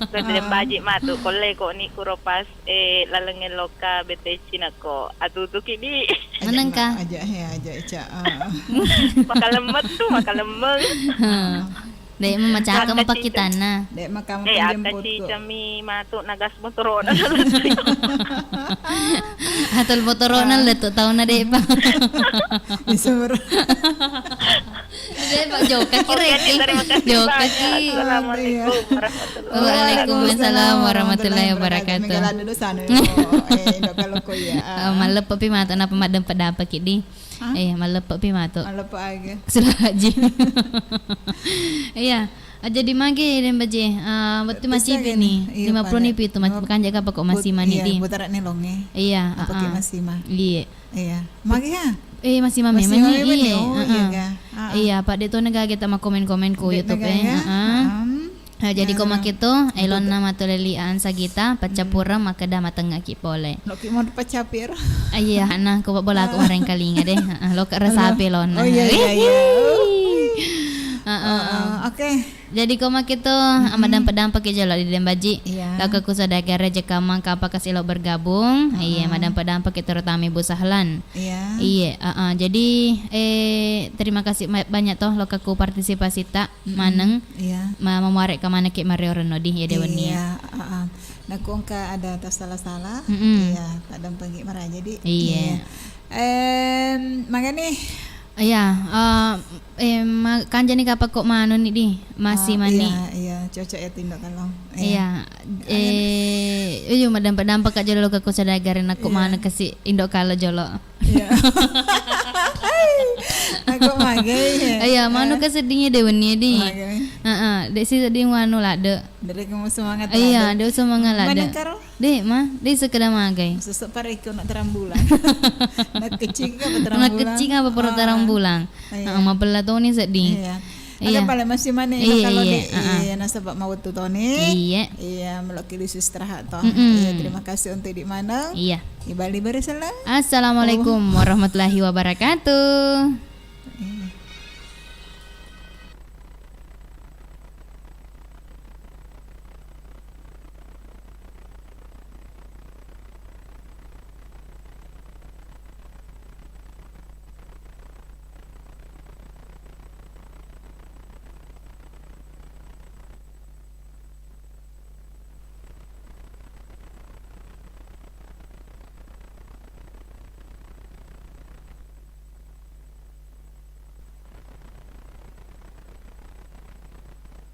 Kedem baji matu kolle ko ni kuro pas, eh, laleng lokka B T C nako. Atutuki di. Menengka. Aja he, aja Eca. Ah. Maka lemmet tu, maka lemmeng. Dek memacakeng pakitanna. Dek maka eh, aka ci cemi matu nagas motorona. Atau motorona letu tauna dek pa. Isur. Dek pa joka ki reki. Joka ki. Assalamualaikum warahmatullahi wabarakatuh. Waalaikumsalam warahmatullahi wabarakatuh. Mega landa dosana yo. Eh, enggak kalau ko ya. Eh, maleppe pi matu napa maddempe dapa ki di. Hah? Eh, maleppe pi matu. Maleppe aga. Sudah haji. Iya. Ah, jadi magi den baje, ah, wettu masipi ni. Iya, lima puluh ni pitu, makanja kapang ko masima ni di. Putara ni longe. Iya, apa ki masima? Iya. Iya. Magi ha? Eh, masima memang ni. Iya. Oh, iya ga. Iya, apa de to nega kita ma komen-komen ko YouTube e. Heeh. Nah, jadi ko maketo, elonna matu lelian sagita, paccapureng makkeda matengngaki pole. Loki mau pacapi ro. Ah, iya, nah, ko bola ko marengkalinga deh. Heeh, lo ke resapi elonna. Oh, iya, iya, iya. Heeh. Oke. Jadi ko makkito, mm-mm, madampa-dampaki jolo di Dembaji. Iya. Lokka ku saudagar Jekamang kapang kasi lo bergabung. Iya, heeh, madampa-dampaki terutama Ibu Sahlan. Iya. Iya, heeh. Jadi, eh, terima kasih ma-, banyak toh lokka ku partisipasita, mm-mm, maneng. Iya. Ma-, mamuarekka manekki mario renno di, iya, de wenni. Iya, heeh. Nakko engka ada tasala-sala, mm-mm, iya, paddampengki maraja di. Iya. Iya. Em, magani? Iya, eh, eh, ma-, kanjani kapang ko manenni di, masih mani. Ah, iya, iya, cocok ya tu indo kalo. Iya. Iya. Magani? Eh, iyo madampa-dampaka jolo lokka ku saudagar nakko, iya, maneng kasi indo kalo jolo. Iya. Aku magai, ya. Iya, manu, eh, ka seddingnge de wenni di. Magai. Heeh, de si sedding wanu ladde. Dari kamu semangat. Iya, ladde. De semangat ladde. Maneng karo? De, ma, de sekedar magai. Sesek pare iko nak terang bulan. Nak kecil apa terang bulan? Nak kecil apa pura terang bulan? Ah, iya. Heeh, mapella toni sedding. Iya. Iya. Ada pale masih mani, iya, kalau iya, di, heeh, iya, nasaba mawettu toni. Iya. Iya, melokki lisu istirahat toh. Mm-mm. Iya, terima kasih untuk di mana. Iya. Ibali beresela. Assalamualaikum warahmatullahi wabarakatuh.